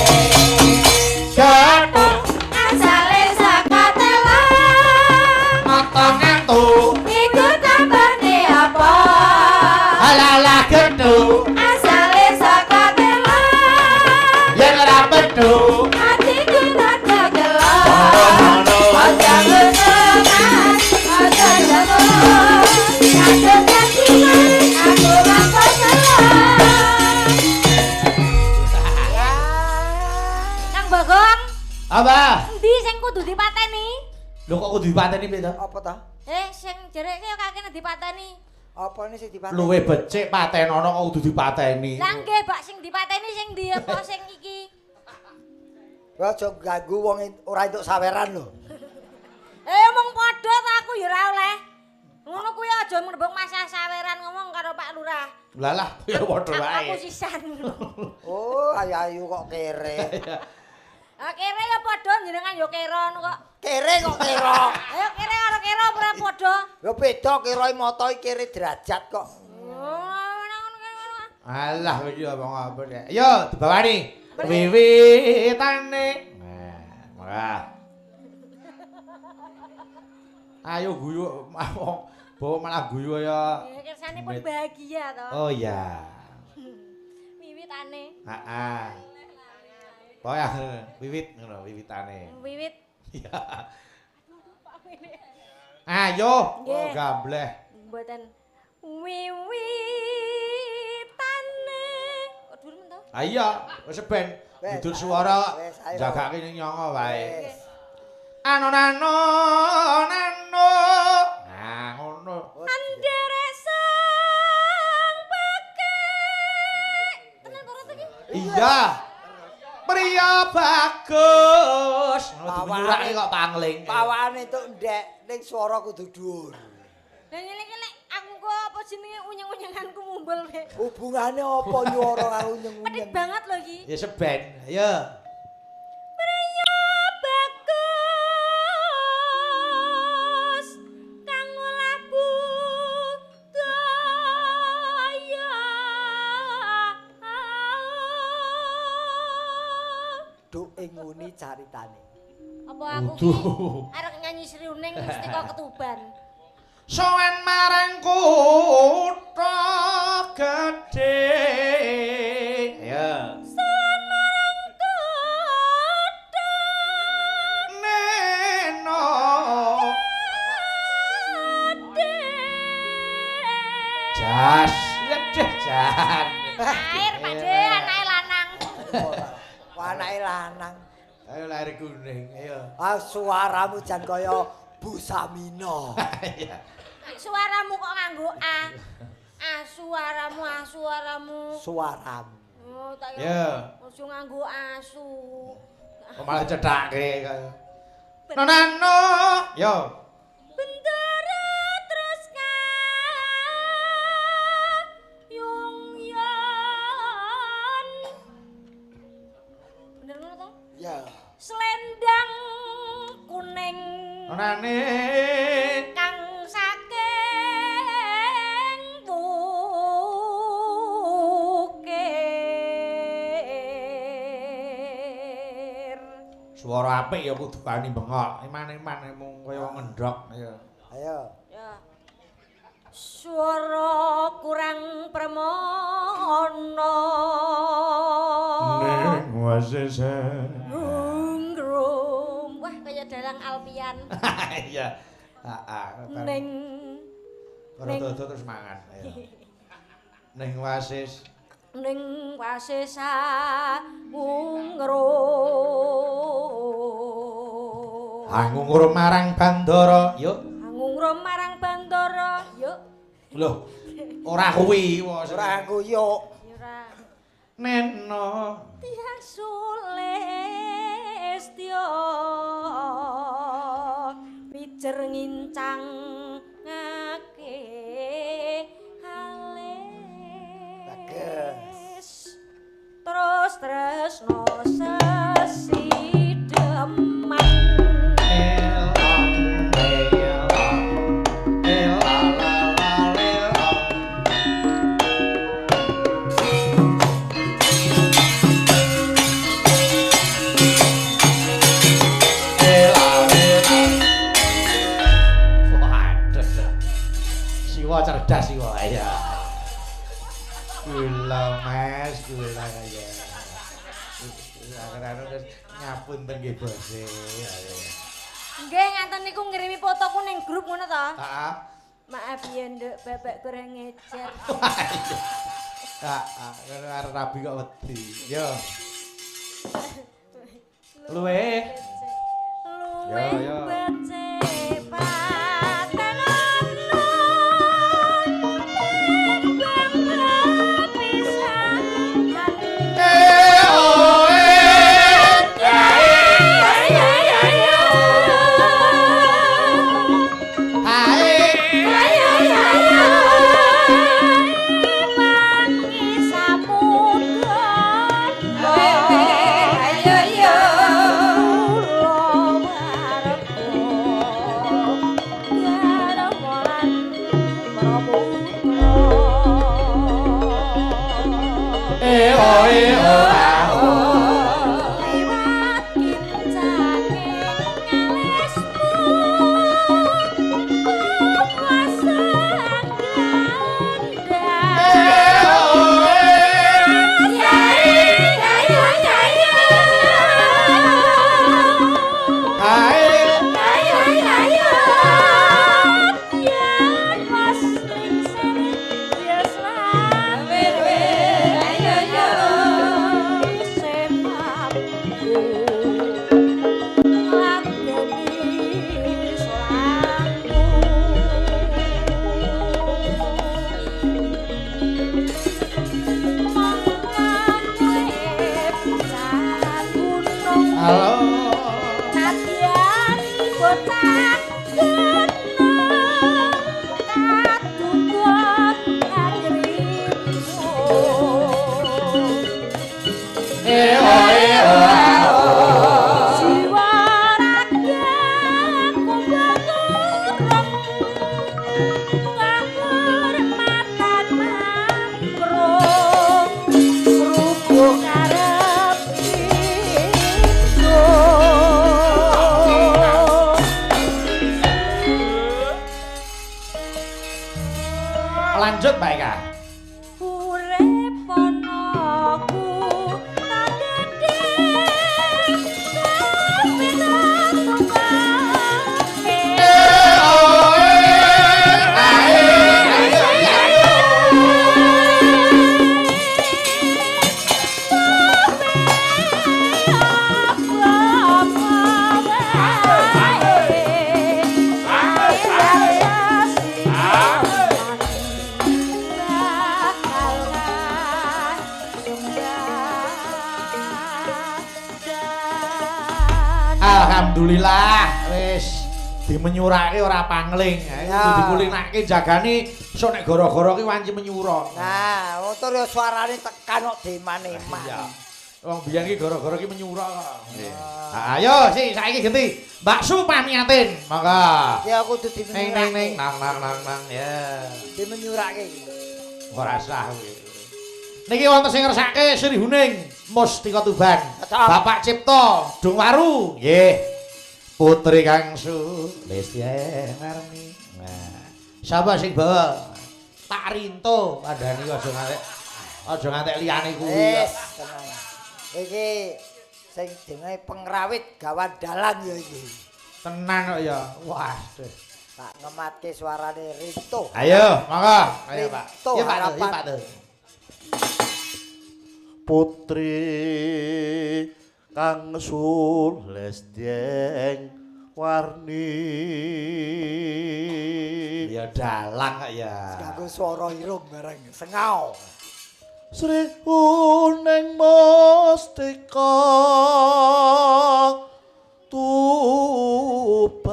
Gathuk asale saka telang. Mata ngantuk. Iku tambane apa? Alalah genduk asale saka telang. Yen ora pedhuk atiku rada gelo. Aja ngono Mas, aja ngono. Kadung aku mangko gelo. kudu dipateni. Lho kok kudu dipateni piye to? Apa ta? Sing jereke yo kakene dipateni. Apa ne sing dipateni? Luwe becik patenono kok kudu dipateni. Lah nggih, Pak, sing dipateni sing ndi apa sing iki? Kowe aja ganggu wong ora entuk saweran lho. Mung padha ta aku ya ora oleh. Ngono kuwi aja mrembug masalah saweran ngomong karo Pak Lurah. Lah lah ya padha wae. Aku sisan. Oh, ayu-ayu kok kere. Ah kere ya padha jenengan ya kera ngono kok. Kere kok kera. Ayo kere karo kera ora padha. Ya beda kera mata iki kere derajat kok. Alah iki omong apa nek. Yo dibawani. Wiwitane. Nah, mangga. Ayo guyu bawa malah guyu ya. Kersane pun bahagia to. Oh iya. Wiwitane. Heeh. Pokoke wiwit ngono wiwitane. Wiwit. Iya. Ayo, oh gambleh. Mboten wiwitane. Kok dhuwur men to? Ha iya, wis ben dudut suara jagake ning nyanga wae. Ano nano nano. Nah, ngono. Andere sang pekek. Tenan ora to iki? Iya. Pria bagus. Ngono dinyurake kok pangling. Pawane entuk ndek ning swara kudu dhuwur. Lah ngene iki lek aku kok apa jenenge unyeng-unyenganku mumbul rek. Hubungane apa nyuara karo unyeng-unyeng? Pedik banget lho iki. Ya seben. Ayo. Pria bagus kang olah budaya. Duk ing nguni caritane. Apa aku ki arep nyanyi Sriuning mesti kok ketuban. Sowan marang kutha gedhe. Ya. Sowan marang kutha neno gedhe. Jas, ledeh jan. Air Pak De, anake lanang. Wah, anake lanang. Ayo lahir kuning, ayo. Ah suaramu jan kaya Bu Samino. Iya. Suaramu kok nganggo A. A suaramu, a suaramu. Suaramu. Oh, tak ya. kira. Aja nganggo asu. Kok malah cethake kaya. Nonano. Yo. Bendara terus kayung yon. Bener ngono to? Ya. Selendang kuning. Nonane kang saking wukir. Suara apik ya kudu wani bengok. Iman-iman mung kaya ngendhok ya. Ayo. Ya. Suara kurang permono. Ning wasese. Rungrum. Wah kaya dalang Alpian. Iya. Heeh. Ning Rada-rada terus mangan. Ayo. Ning wasis. Ning wasesa ngungrum. Angungrum marang Bandara, yuk. Angungrum marang Bandara, yuk. Lho, ora kuwi, ora kuwi yuk. Ora. Neno Tiang Sulistya pijer ngincang ngake alis. Terus tresno sesideman. Siwa cerdas siwa ya. Gula Mas, gula ya. Akhirnya terus ngapunten nggih bose. Nggih ngaten niku ngirimi fotoku ning grup ngono to? Heeh. Maaf ya nduk, bapak kurang ngejar. Heeh, ngono arep rabi kok wedi. Yo. Luwe. Ya, ya. Lanjut Mbak Eka. Urip ana ku tak gedhe Alhamdulillah wis dimenyurake ora pangling. Kudu dikulinake jagane sok nek gara-gara ki wanci menyura. Nah, motor ya suarane tekan kok deman-eman. Iya. Wong biyen ki gara-gara ki menyura kok. Nggih. Ayo sik saiki genti Mbak Su pamiatin. Monggo. Ya kudu dimenyurake. Ning ning nang nang nang nang ya. Dimenyurake iki. Ora sah kuwi. Niki wonten sing ngersake Sri Huning Mustika Tuban. Bapak Cipto Dungwaru. Nggih. Putri Kang Sulistya Marni. Nah, sapa sing bawa? Pak Rinto kandhani aja ngantek liyane kuwi. Wis, tenang. Iki sing jenenge pengrawit gawan dalang ya iki. Tenan kok ya. Wah, tak ngematke suarane Rinto. Ayo, monggo. Ayo, Pak. Rinto, Iya, Pak. Iya, Pak. Putri Kang Sulistya Warni. Ya dalang kok ya. Nganggo swara irung bareng sengau. Sri Huning Mustika Tuban.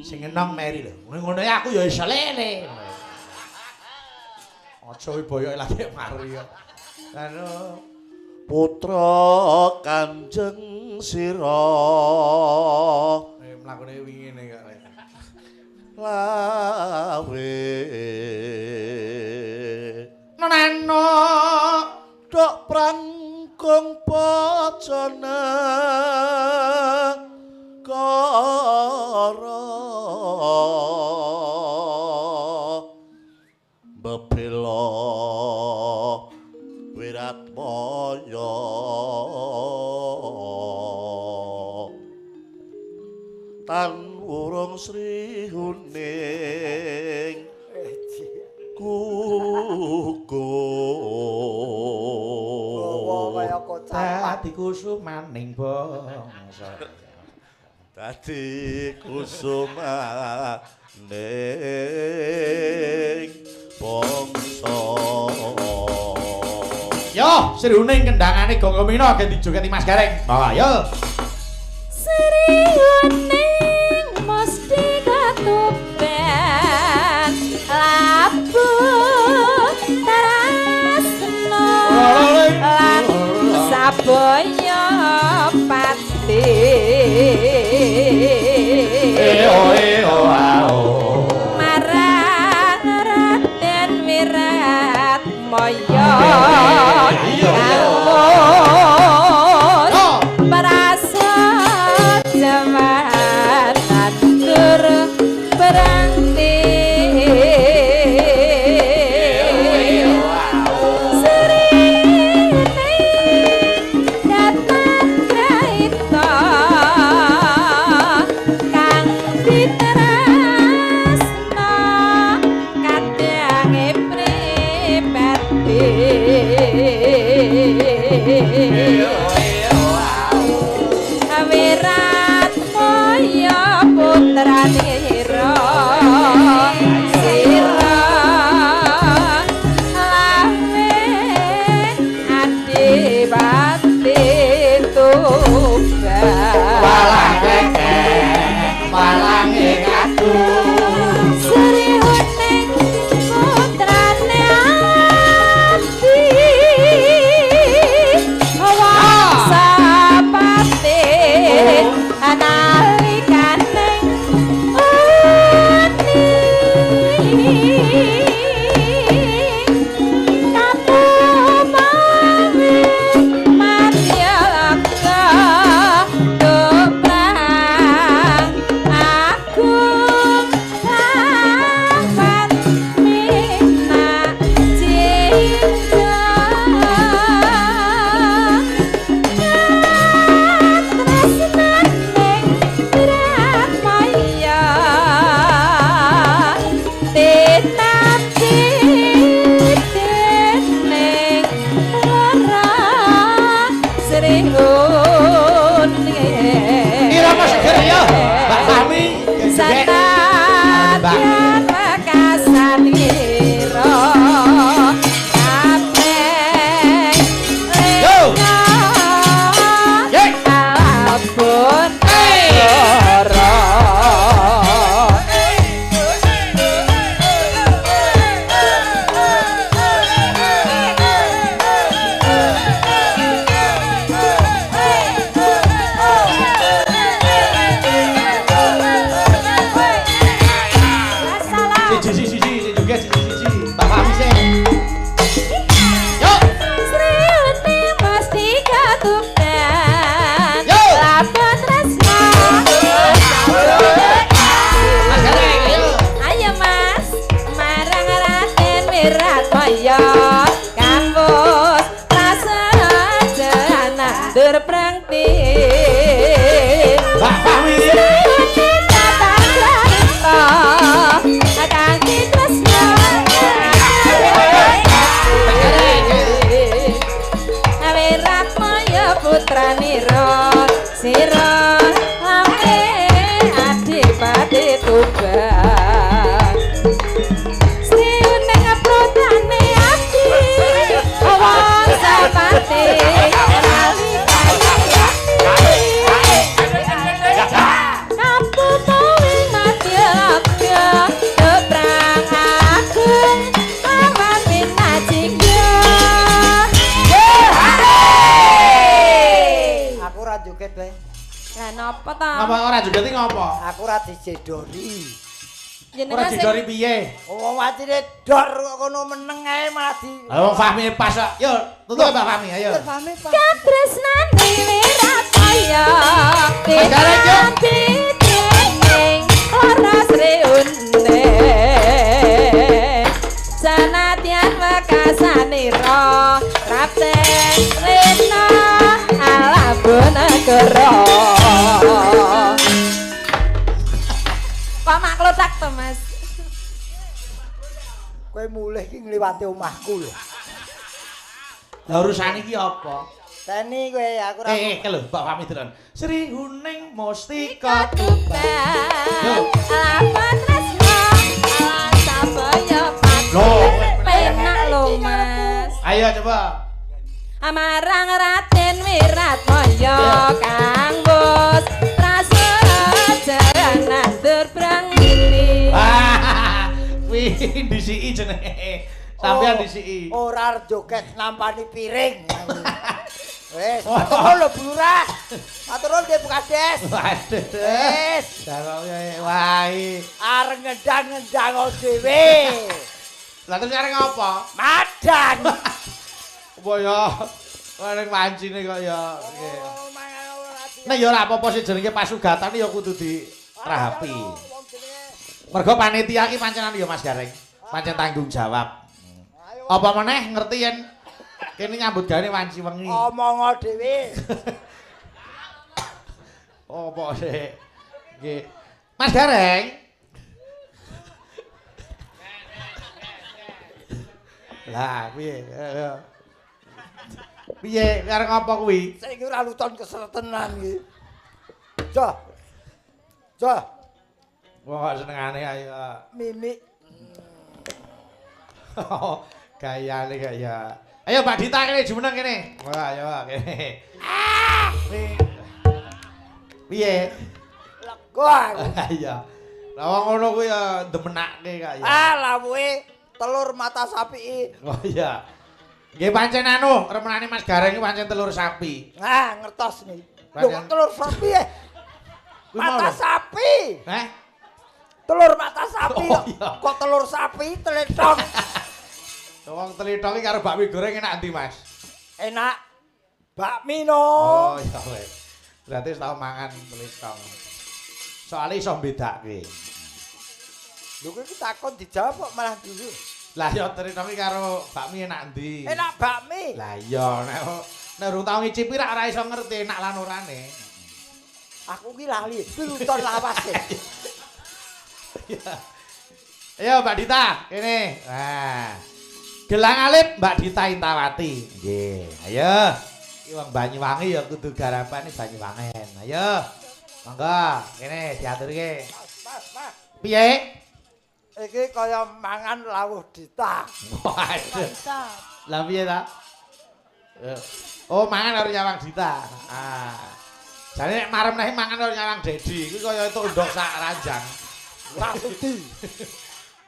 Sing enom meri lho. Ngono aku ya iso lele. Aja boyoke lagi mari kok. Anu putra Kanjeng Sira. Mlakune wingi ngene kok. Lawe nano dok prangkung pacana kara bebela wiratmaya tan wurung Sri Huning gugur kaya kocapan dadi kusumaning bangsa. Dadi kusuma ning bangsa. Yo, Sri Huning kendangane Gonggo Mina gen dijogeti Mas Gareng. Bawa yo. Sri Huning mesti katupen labuh tarasna lan sabaya pati. Marang Raden Wiratmaya kangmus prasajaman atur berangti. Wiratmaya putranira sira lame adipati Tuban. Walah kekek malange kadung Sri Huning putrane abdi wangsapati analikaning uni kapumawi madyalaka dobrang agung lawan mina jingga tresnaning Wiratmaya tinampi dening lara Sri Huning. Irama seger yo, Mbak Fahmi. Sanadyan wekasan ngira kabeh Yo. lena Ye. alabun negara. Wassalam. Siji siji siji siji juga siji siji. Mbak Fahmi sih. Yo. Sri Huning mesti katupen Yo. labun tresna. Mas Gareng ayo. Ayo Mas, marang Raden Wiratmaya kampus prasaja nandur prangti. Mbak Fahmi. Sri Huning tata krarita kang ditresna. Wiratmaya putranira sira lampe adipati Tuban. Sri Huning putrane abdi wangsapati kaputuwing madyalaga keprang agung lawan pinajingga. Aku ora joget wae. Lah napa ta? Ngapa ora jogeti ngopo? Aku ora dijedori. Ora Jenengan sing didori piye? Wong watine dor kok kono meneng ae malah di. Lah wong Fahmi pas kok. Yo, tutup Mbak Fahmi ayo. Fahmi, Pak. katresnane Wiratmaya Mas Gareng, yo. tinampi dening lara Sri Huning sanadyan wekasanira rapten rena alabun negara. Kok mak klothak to Mas? Kowe mulih iki ngliwati omahku lho. Lah urusan iki apa? Teni kowe aku ora. Lho, Mbak Fami delon. Sri Huning Mustika Tuban. Apa tresno sabaya pati. Lho, penak lho, Mas. Ayo coba. Amarang Raden Wiratmaya kang bos prasaja nandur brangti. Wah, kuwi disiki jenenge. Sampeyan disiki. Ora joget nampani piring. Wes, matur nuwun lho Bu Lurah. Matur nuwun nggih Bu Kades. Waduh. Wes, wae. Areng ngendang-ngendang dhewe. Lah terus areng apa? Madang. Apa ya? Areng wancine kok ya. Oh, mangan ora. Nek ya ora apa-apa sih jenenge pasugatan ya kudu dirahapi. Mergo panitia iki pancenan ya Mas Gareng. Pancen tanggung jawab. Apa meneh ngerti yen kene nyambut gawe wanci wengi. Omong dhewe. Apa sih? Nggih. Mas Gareng. Lah piye? Piye arep apa kuwi? Saiki ora luton keseretenan iki. Joh. Joh. Wong kok senengane ayo. Mimik. Gayane kaya. Ayo Mbak Dita kene jumeneng kene. Wah, ayo kene. Ah. Piye? Lega aku. Iya. Lah wong ngono kuwi ya demenake kaya. Ah, lawuhe telur mata sapi iki. Oh iya. Nggih pancen anu, remenane Mas Gareng iki pancen telur sapi. Nah, ngertos nih. Lho kok telur sapi e? Mata sapi. Heh? Telur mata sapi oh, iya. Kok telur sapi telethong. Wong telethong iki karo bakmi goreng enak endi, Mas? Enak. Bakmi no. Oh iya weh. Berarti wis tau mangan telethong. Soale iso mbedake. Lho kowe iki takon dijawab kok malah dulu. Lah ya telethong iki karo bakmi enak endi? Enak bakmi. Lah iya nek urung tau ngicipi rak ora iso ngerti enak lan orane. Aku ki lali, piluton lawas e. Ayo Mbak Dita, kene. Nah. Gelang alip Mbak Dita Intawati. Nggih, ayo. Iki wong Banyuwangi ya kudu garapane Banyuwangen. Ayo. Monggo, kene diaturke. Mas, mas. Piye? Iki kaya mangan lawuh Dita. Waduh. Lah piye ta? Oh, mangan karo nyawang Dita. Ah. Jane nek marem neh mangan karo nyawang Dedi, kuwi kaya itu ndok sak ranjang. Ora sudi.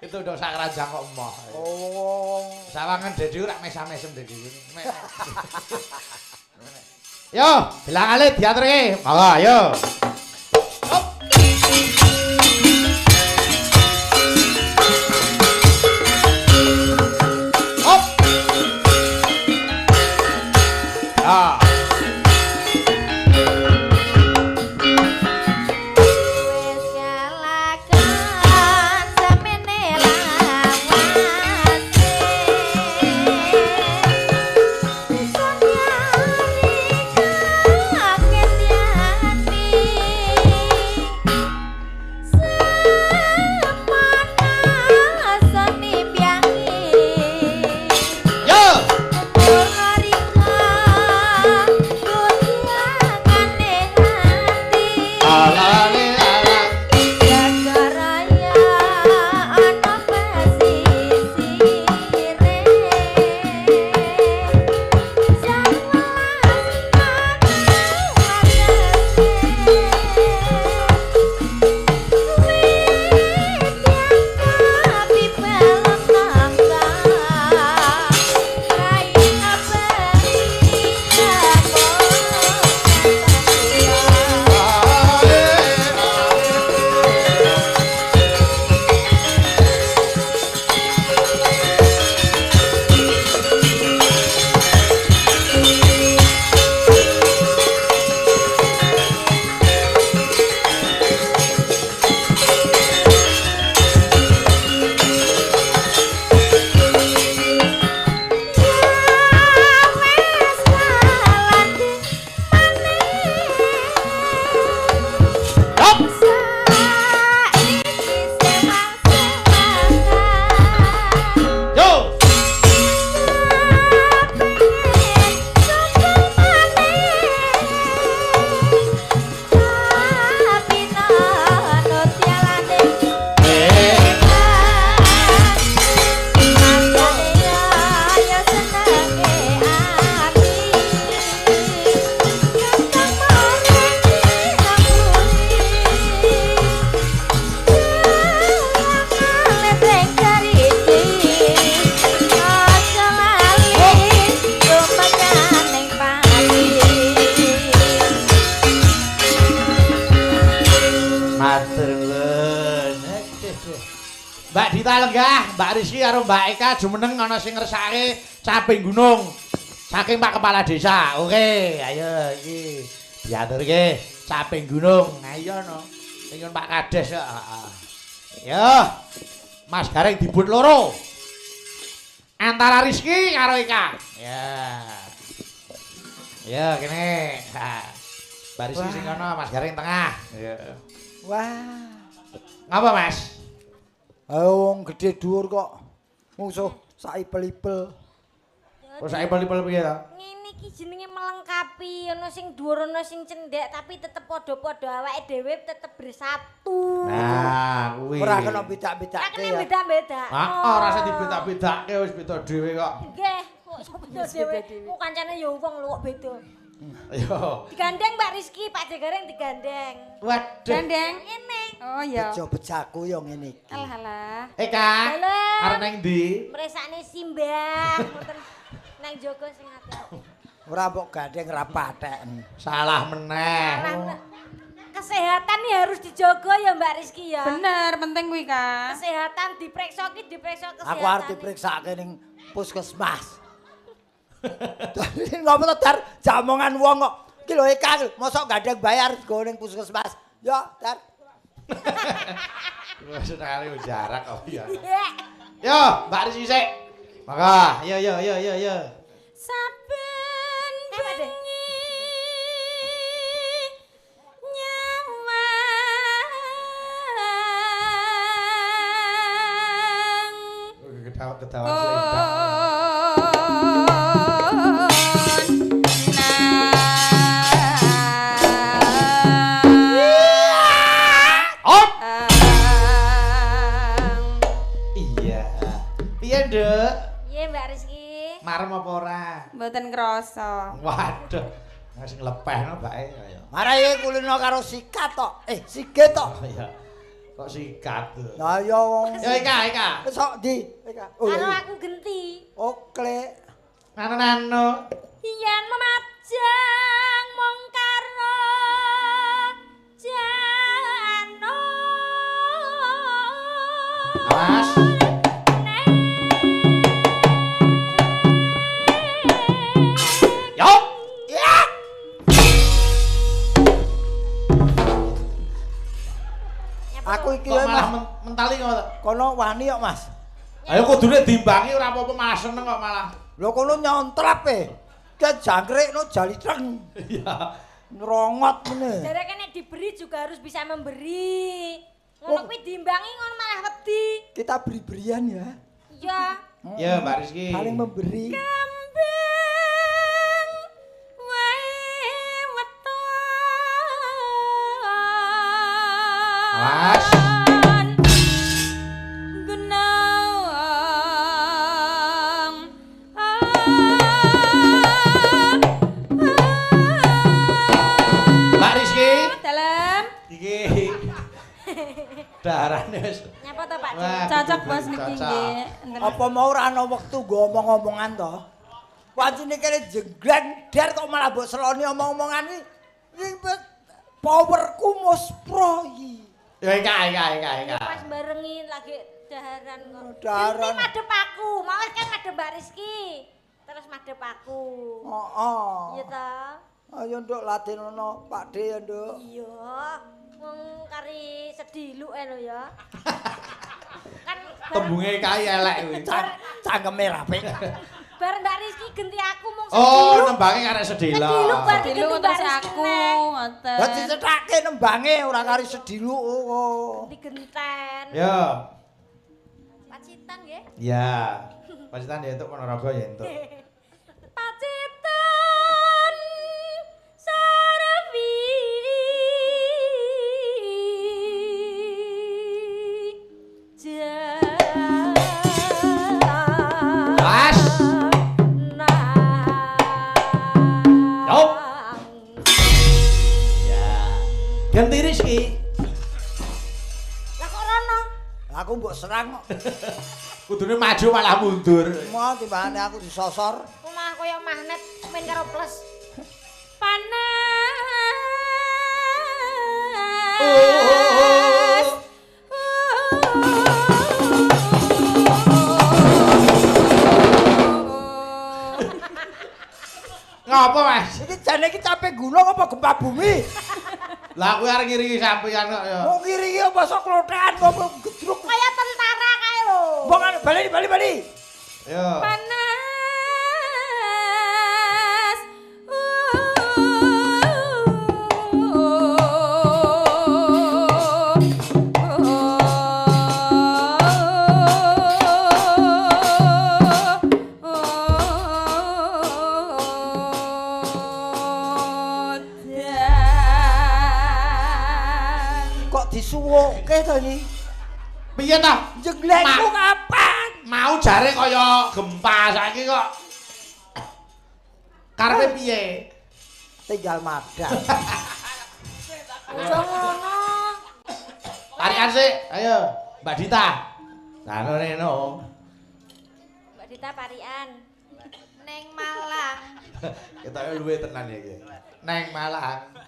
Itu ndok sak ranjang kok emoh. Oh. Sawangan Dedi ora mesam-mesem Dedi. Yo, gelang alit diaturke. Monggo, ayo. Hop. Hop. Ah. Yo. Rika. Dita lenggah, Mbak Rizky karo Mbak Eka jumeneng ana sing ngersake caping gunung saking Pak Kepala Desa. Oke, ayo iki diaturke caping gunung. Ayo no. Sing Pak Kades kok. Heeh. Yo. Mas Gareng dibut loro. Antara Rizky karo Eka. Ya. Ya kene. Ha. Mbak Rizky sing kono, Mas Gareng tengah. Ya. Wah. Ngapa, Mas? Ayo wong gedhe dhuwur kok. Mungsuh sak ipel-ipel. Kok sak ipel-ipel piye to? Ngene iki jenenge melengkapi, ana sing dhuwur ana sing cendhek tapi tetep padha-padha awake dhewe tetep bersatu. Nah, kuwi. Ora kena beda-bedake Ora kena ya. beda-beda. Heeh, ora usah dibeda-bedake wis beda dhewe kok. Nggih, kok iso beda dhewe. Kok kancane ya wong lho kok beda. Yo. Digandeng Mbak Rizky, Pak Jegareng digandeng. Waduh. Gandeng. Ngene. Oh iya. Bejo-bejaku yo ngene iki. Alah alah. Eka. Dalem. Arep nang ndi? Mresakne simbah ngoten nang jaga sing ati-ati. Ora mbok gandeng ra patheken. Salah meneh. Salah. Kesehatan nih harus dijaga ya Mbak Rizky ya. Bener, penting kuwi, Kak. Kesehatan diperiksa ki diperiksa kesehatan. Aku arep diperiksake ning puskesmas. Dadi ngopo to Dar jamongan wong kok. Iki lho Eka mosok gandeng bayar go ning puskesmas. Ya, Dar. Wis senengane jarak kok ya. Iya. Yo, Mbak Rizky sik. Maka, yo yo yo yo yo. Saben Apa, Dek? bengi nyawang Ketawa-ketawa selendang. Op. Iya. Piye, Nduk? Iya Mbak Rizky. Marem apa ora? Mboten krasa. Waduh. Wis nglepehno bae kaya. Marai kulino karo sikat tok. Eh, sige tok. Iya. Kok sikat. Lah ya wong. Yo Eka, Eka. Wis sok ndi? Eka. Oh, Kalau iya. aku genti. Oke. Nano-nano. Yen memajang mung karo jano. Awas. Yo. Ya. Aku iki Kok wae, malah Mas. mentali kok. Kono wani kok, Mas. Ayo kudune diimbangi ora apa-apa malah seneng kok malah. Lho kono nyontrap e. Ki jangkrik no jalitreng. Iya. Nrongot meneh. Jare kan nek diberi juga harus bisa memberi. Ngono Oh. kuwi diimbangi ngono malah wedi. Kita beri-berian ya. Iya. Ya, Mbak Rizky. Saling memberi. Kembang wae weton. Awas. Gunung. Mbak Rizky. Dalem. Iki. Darane wis. Nyapa to Pak? Wah, Cocok kudu bos niki cocok. nggih. Enten. Apa mau ora ana wektu nggo omong-omongan to? Wancine kene jenggreng der kok malah mbok seloni omong-omongan iki. Iki powerku muspro iki. Ya Eka, Eka, Eka, Eka. Pas barengi lagi daharan kok. Daharan. Genti madhep aku, mau kan madhep Mbak Rizky. Terus madhep aku. Heeh. Iya ta? Ayo nduk latinono Pak D ya nduk. Iya. Wong kari sediluk e lho ya. Kan Tembunge kae elek kuwi. Cangkeme rapi. Bar Mbak Rizky genti aku mung Oh, sediluk. nembange karek sediluk. Sediluk bar Dilu genti Mbak terus Rizky aku neh. ngoten. Lah dicethake nembange ora kari sediluk kok. Genti genten. Yo. Pacitan nggih. Ya. Pacitan ya entuk Ponorogo ya entuk. Pacitan Sarwi Mas. Yo. Ya. Ganti Rizky. Lah kok rono? Aku mbok serang kok. Kudune maju malah mundur. Mau timbangane aku disosor. Kok malah kaya magnet main karo plus. Panas. Oh. Ngapa, Mas? Iki jane iki capek gunung apa gempa bumi? Lah kuwi arep ngiringi sampeyan kok ya. Mau ngiringi apa sok klothekan apa gedruk. Kaya tentara kae lho. Mbok anu bali bali bali. Yo. Panas. Disuwuke to iki. Piye ta? Jenglengku kapan? Mau jare kaya gempa saiki kok. Karepe piye? Tinggal madang. Aja ngono. Tarikan sik, ayo Mbak Dita. Nah reno. Mbak Dita parian. Neng Malang. Ketoke luwe tenan iki. Neng Malang.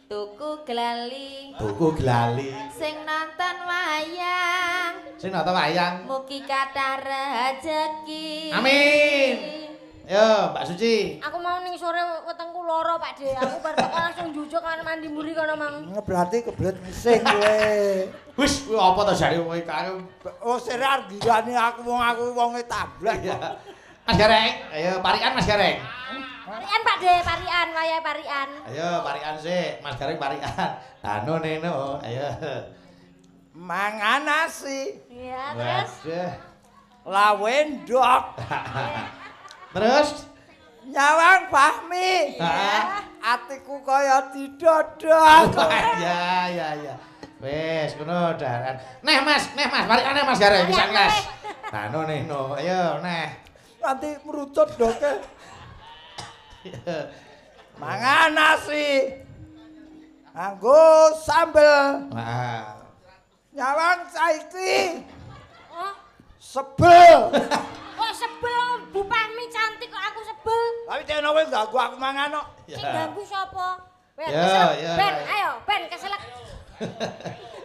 Tuku glali. Tuku glali. Sing nonton wayang. Sing nonton wayang. Mugi kathah rejeki. Amin. Yo, Mbak Suci. Aku mau ning sore wetengku lara, Pak De. Aku bar teko langsung njujuk kan mandi mburi kono mang. Berarti kebelet ngising kowe. Wis, kuwi apa to jare kowe karo oh sere arep girane aku wong aku wonge tablek. Mas Gareng, ayo parikan Mas Gareng. Parian Pak De, parian, wayahe parian. Ayo parian sik, Mas Gareng parian. Anu neno, ayo. Mangan nasi. Iya, terus. Lawe ndok. Terus nyawang Fahmi. Heeh. Atiku kaya didodok. Ya ya ya. Wis ngono daran. Neh Mas, pariane Mas Gareng bisa kelas. Anu neno, ayo neh. Nanti merucut doke. Mangan nasi. Nganggo sambel. Heeh. Nyawang saiki. Oh, sebel. Kok sebel Bu Fahmi cantik kok aku sebel. Tapi cek kowe ganggu aku mangan kok. Sing ganggu sapa? Ben, ya, ben, ayo ben keselek.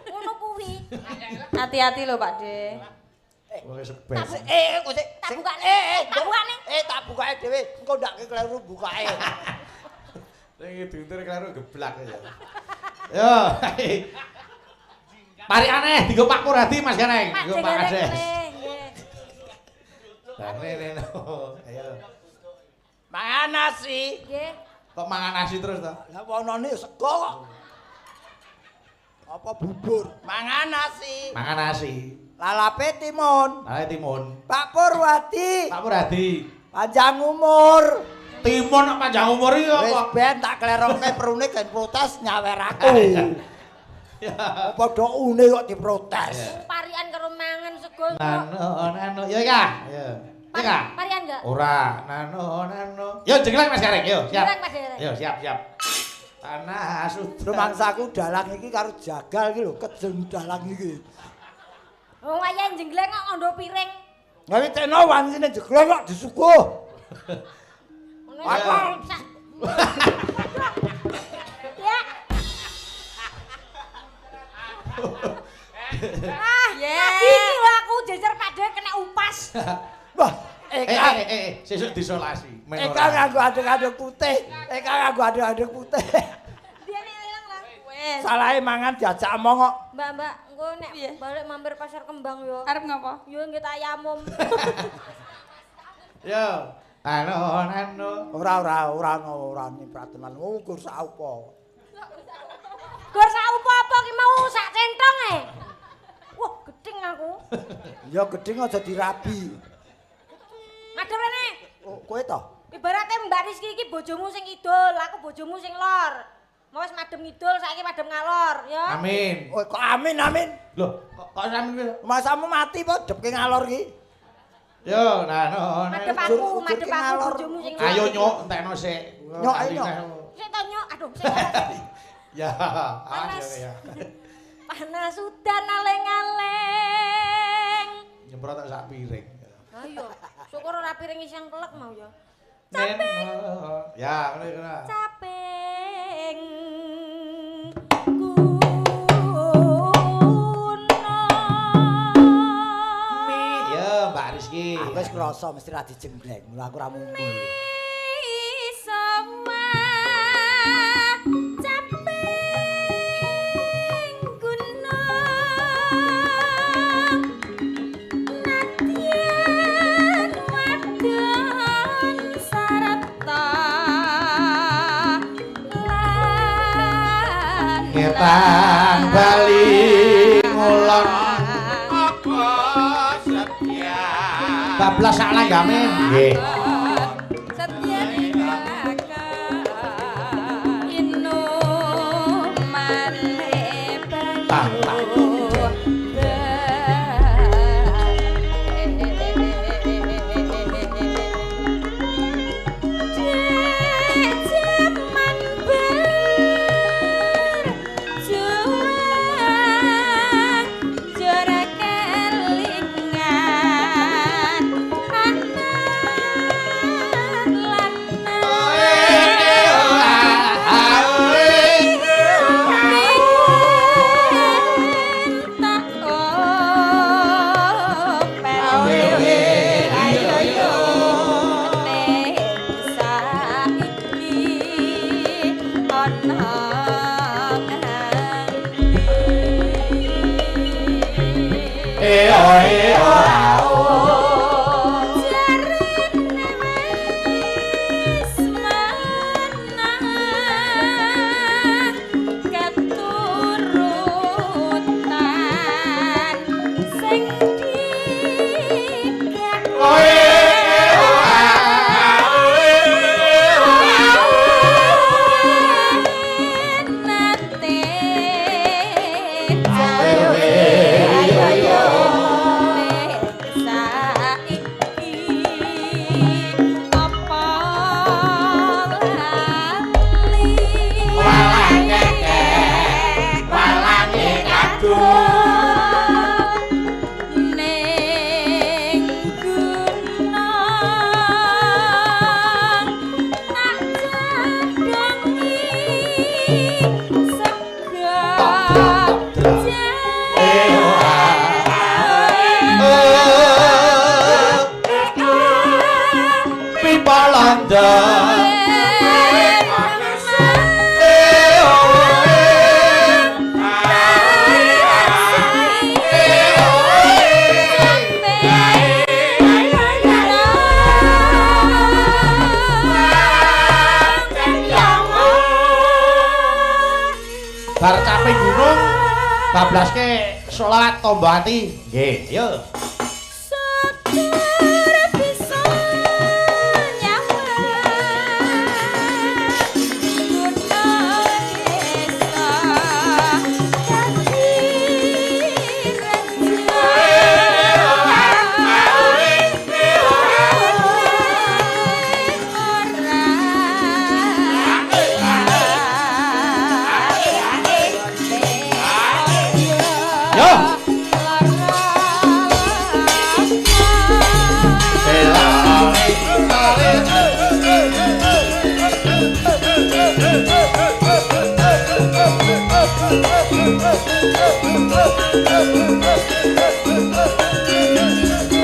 Ngono kuwi. Hati-hati lho Pak De. Wong sebel. Kok sik tak bukane. Tak bukane. Tak bukake dhewe, engko ndak kleru bukake. Sing diuntir kleru geblak ya. Yo. Parikane dienggo Pak Puradi Mas Gareng, dienggo Pak Kades. Lah rene. Ayo. Mangan nasi. Nggih. Kok mangan nasi terus to? Lah wonone sego kok. Apa bubur? Mangan nasi. Mangan nasi. Lalape timun. Lalape timun. Pak Purwadi. Pak Purwadi. Panjang umur. Timun kok panjang umur iki apa? Wis ben tak klerokne perune gen protes nyawer aku. Ya. Padha une kok diprotes. Parian karo mangan sego. Nano nano. Ya ka. Ya. Ya ka. Parian enggak? Ora. Nano nano. Yo jengleng Mas Gareng, yo siap. Jengleng Mas Gareng. Yo siap siap. Tanah sudah. Rumangsaku dalang iki karo jagal iki lho, kejeng dalang iki. Wong wayahe jengleng kok ngandho piring. Lah wis tekno wansine jegleng kok disuguh. Aku ya. Ah, iki lho aku jejer Pak De kena upas. Wah, sesuk diisolasi. Eka nganggo adek-adek putih, Eka nganggo adek-adek putih. Dia nek ilang lah. Wes. Salahe mangan diajak omong kok. Mbak, Mbak, engko nek balik mampir pasar kembang yo. Arep ngopo? Yo nggih tayamum. Yo. Anu anu. Ora ora ora ora nyiprat tenan. Gur saupo. Gur saupo apa ki mau sak centong e? Wah, gedeng aku. Ya gedeng aja dirabi. Madhep rene. Oh, kowe to? Ibarate Mbak Rizky iki bojomu sing kidul, aku bojomu sing lor. Mau wis madhep ngidul, saiki madhep ngalor, ya. Amin. Oh, kok amin amin. Loh, kok amin kuwi? Masamu mati apa dhepke ngalor ki? Yo, nah no. Madhep aku, madhep aku bojomu sing lor. Ayo nyok entekno sik. Nyok ayo nyok. Sik to nyok, aduh sik. Ya, ayo ya. Panas udan aleng-aleng. Nyemprot tak sak piring. Ayo, syukur ora piring isang kelek mau ya. Caping. Ya, ngono iku. Caping. Ya, Mbak Rizky. Aku wis krasa mesti ra dijenggleng, mula aku ora mumpul. Ngetan bali ngulon apa setia bablas sak langgame. Nggih. Setia inumane banyu. Jaman berjuang jora kelingan anak lanang tak openi ayo yo ning saiki ana nganti. Jarene wis menang keturutan sing nate ayo yo saiki apa lali walange kadung ning gunung tak candongi sego Pipa londo. Bar capek gunung bablaske selawat tombo ati. Nggih, ayo. Syukur bisa nyawang gunung desa dadi rejo Yo.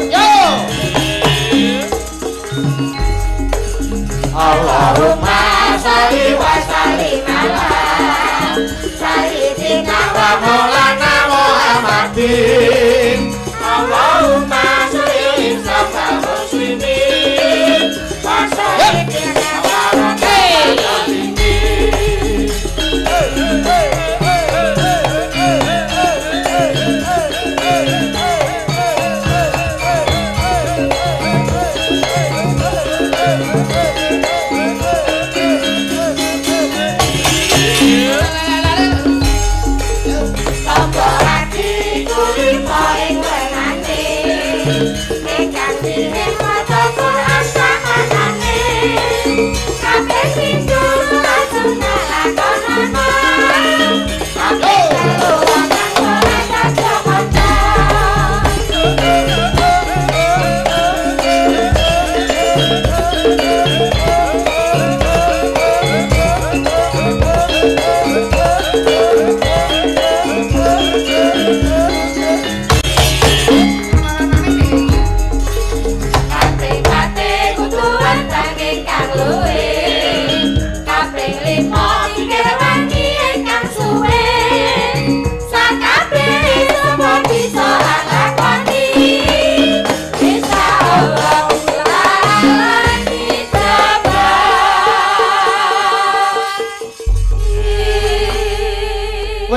Yo. Allahumma sholli wa sallim ala sayyidina wa maulana Muhammadin. Allahumma sholli ala muslimin wa sayyidina wa maulana.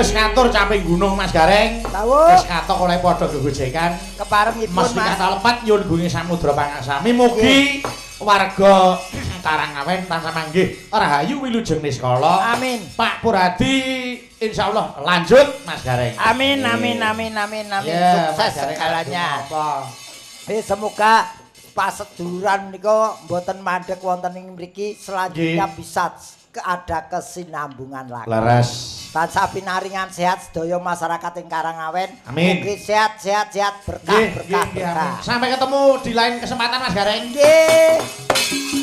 Wis ngatur caping gunung Mas Gareng. Dawuh. Wis katok oleh padha gegojekan. Keparengipun Mesti Mas. kata lepat nyuwun gunge samudra pangasami mugi warga Karangawen tansah manggih rahayu wilujeng niskala. Amin. Pak Purhadi insyaallah lanjut Mas Gareng. Amin amin amin amin amin. Ya, Sukses Mas Gareng, segalanya. apa? Semoga paseduluran menika mboten mandek wonten ing mriki selanjutnya Nggih. bisa ada kesinambungan lagi. Leres. Tansah pinaringan sehat sedaya masyarakat ing Karangawen. Amin. Mugi sehat sehat sehat berkah Nggih, berkah nggih, nggih, berkah. amin. Sampai ketemu di lain kesempatan Mas Gareng. Nggih.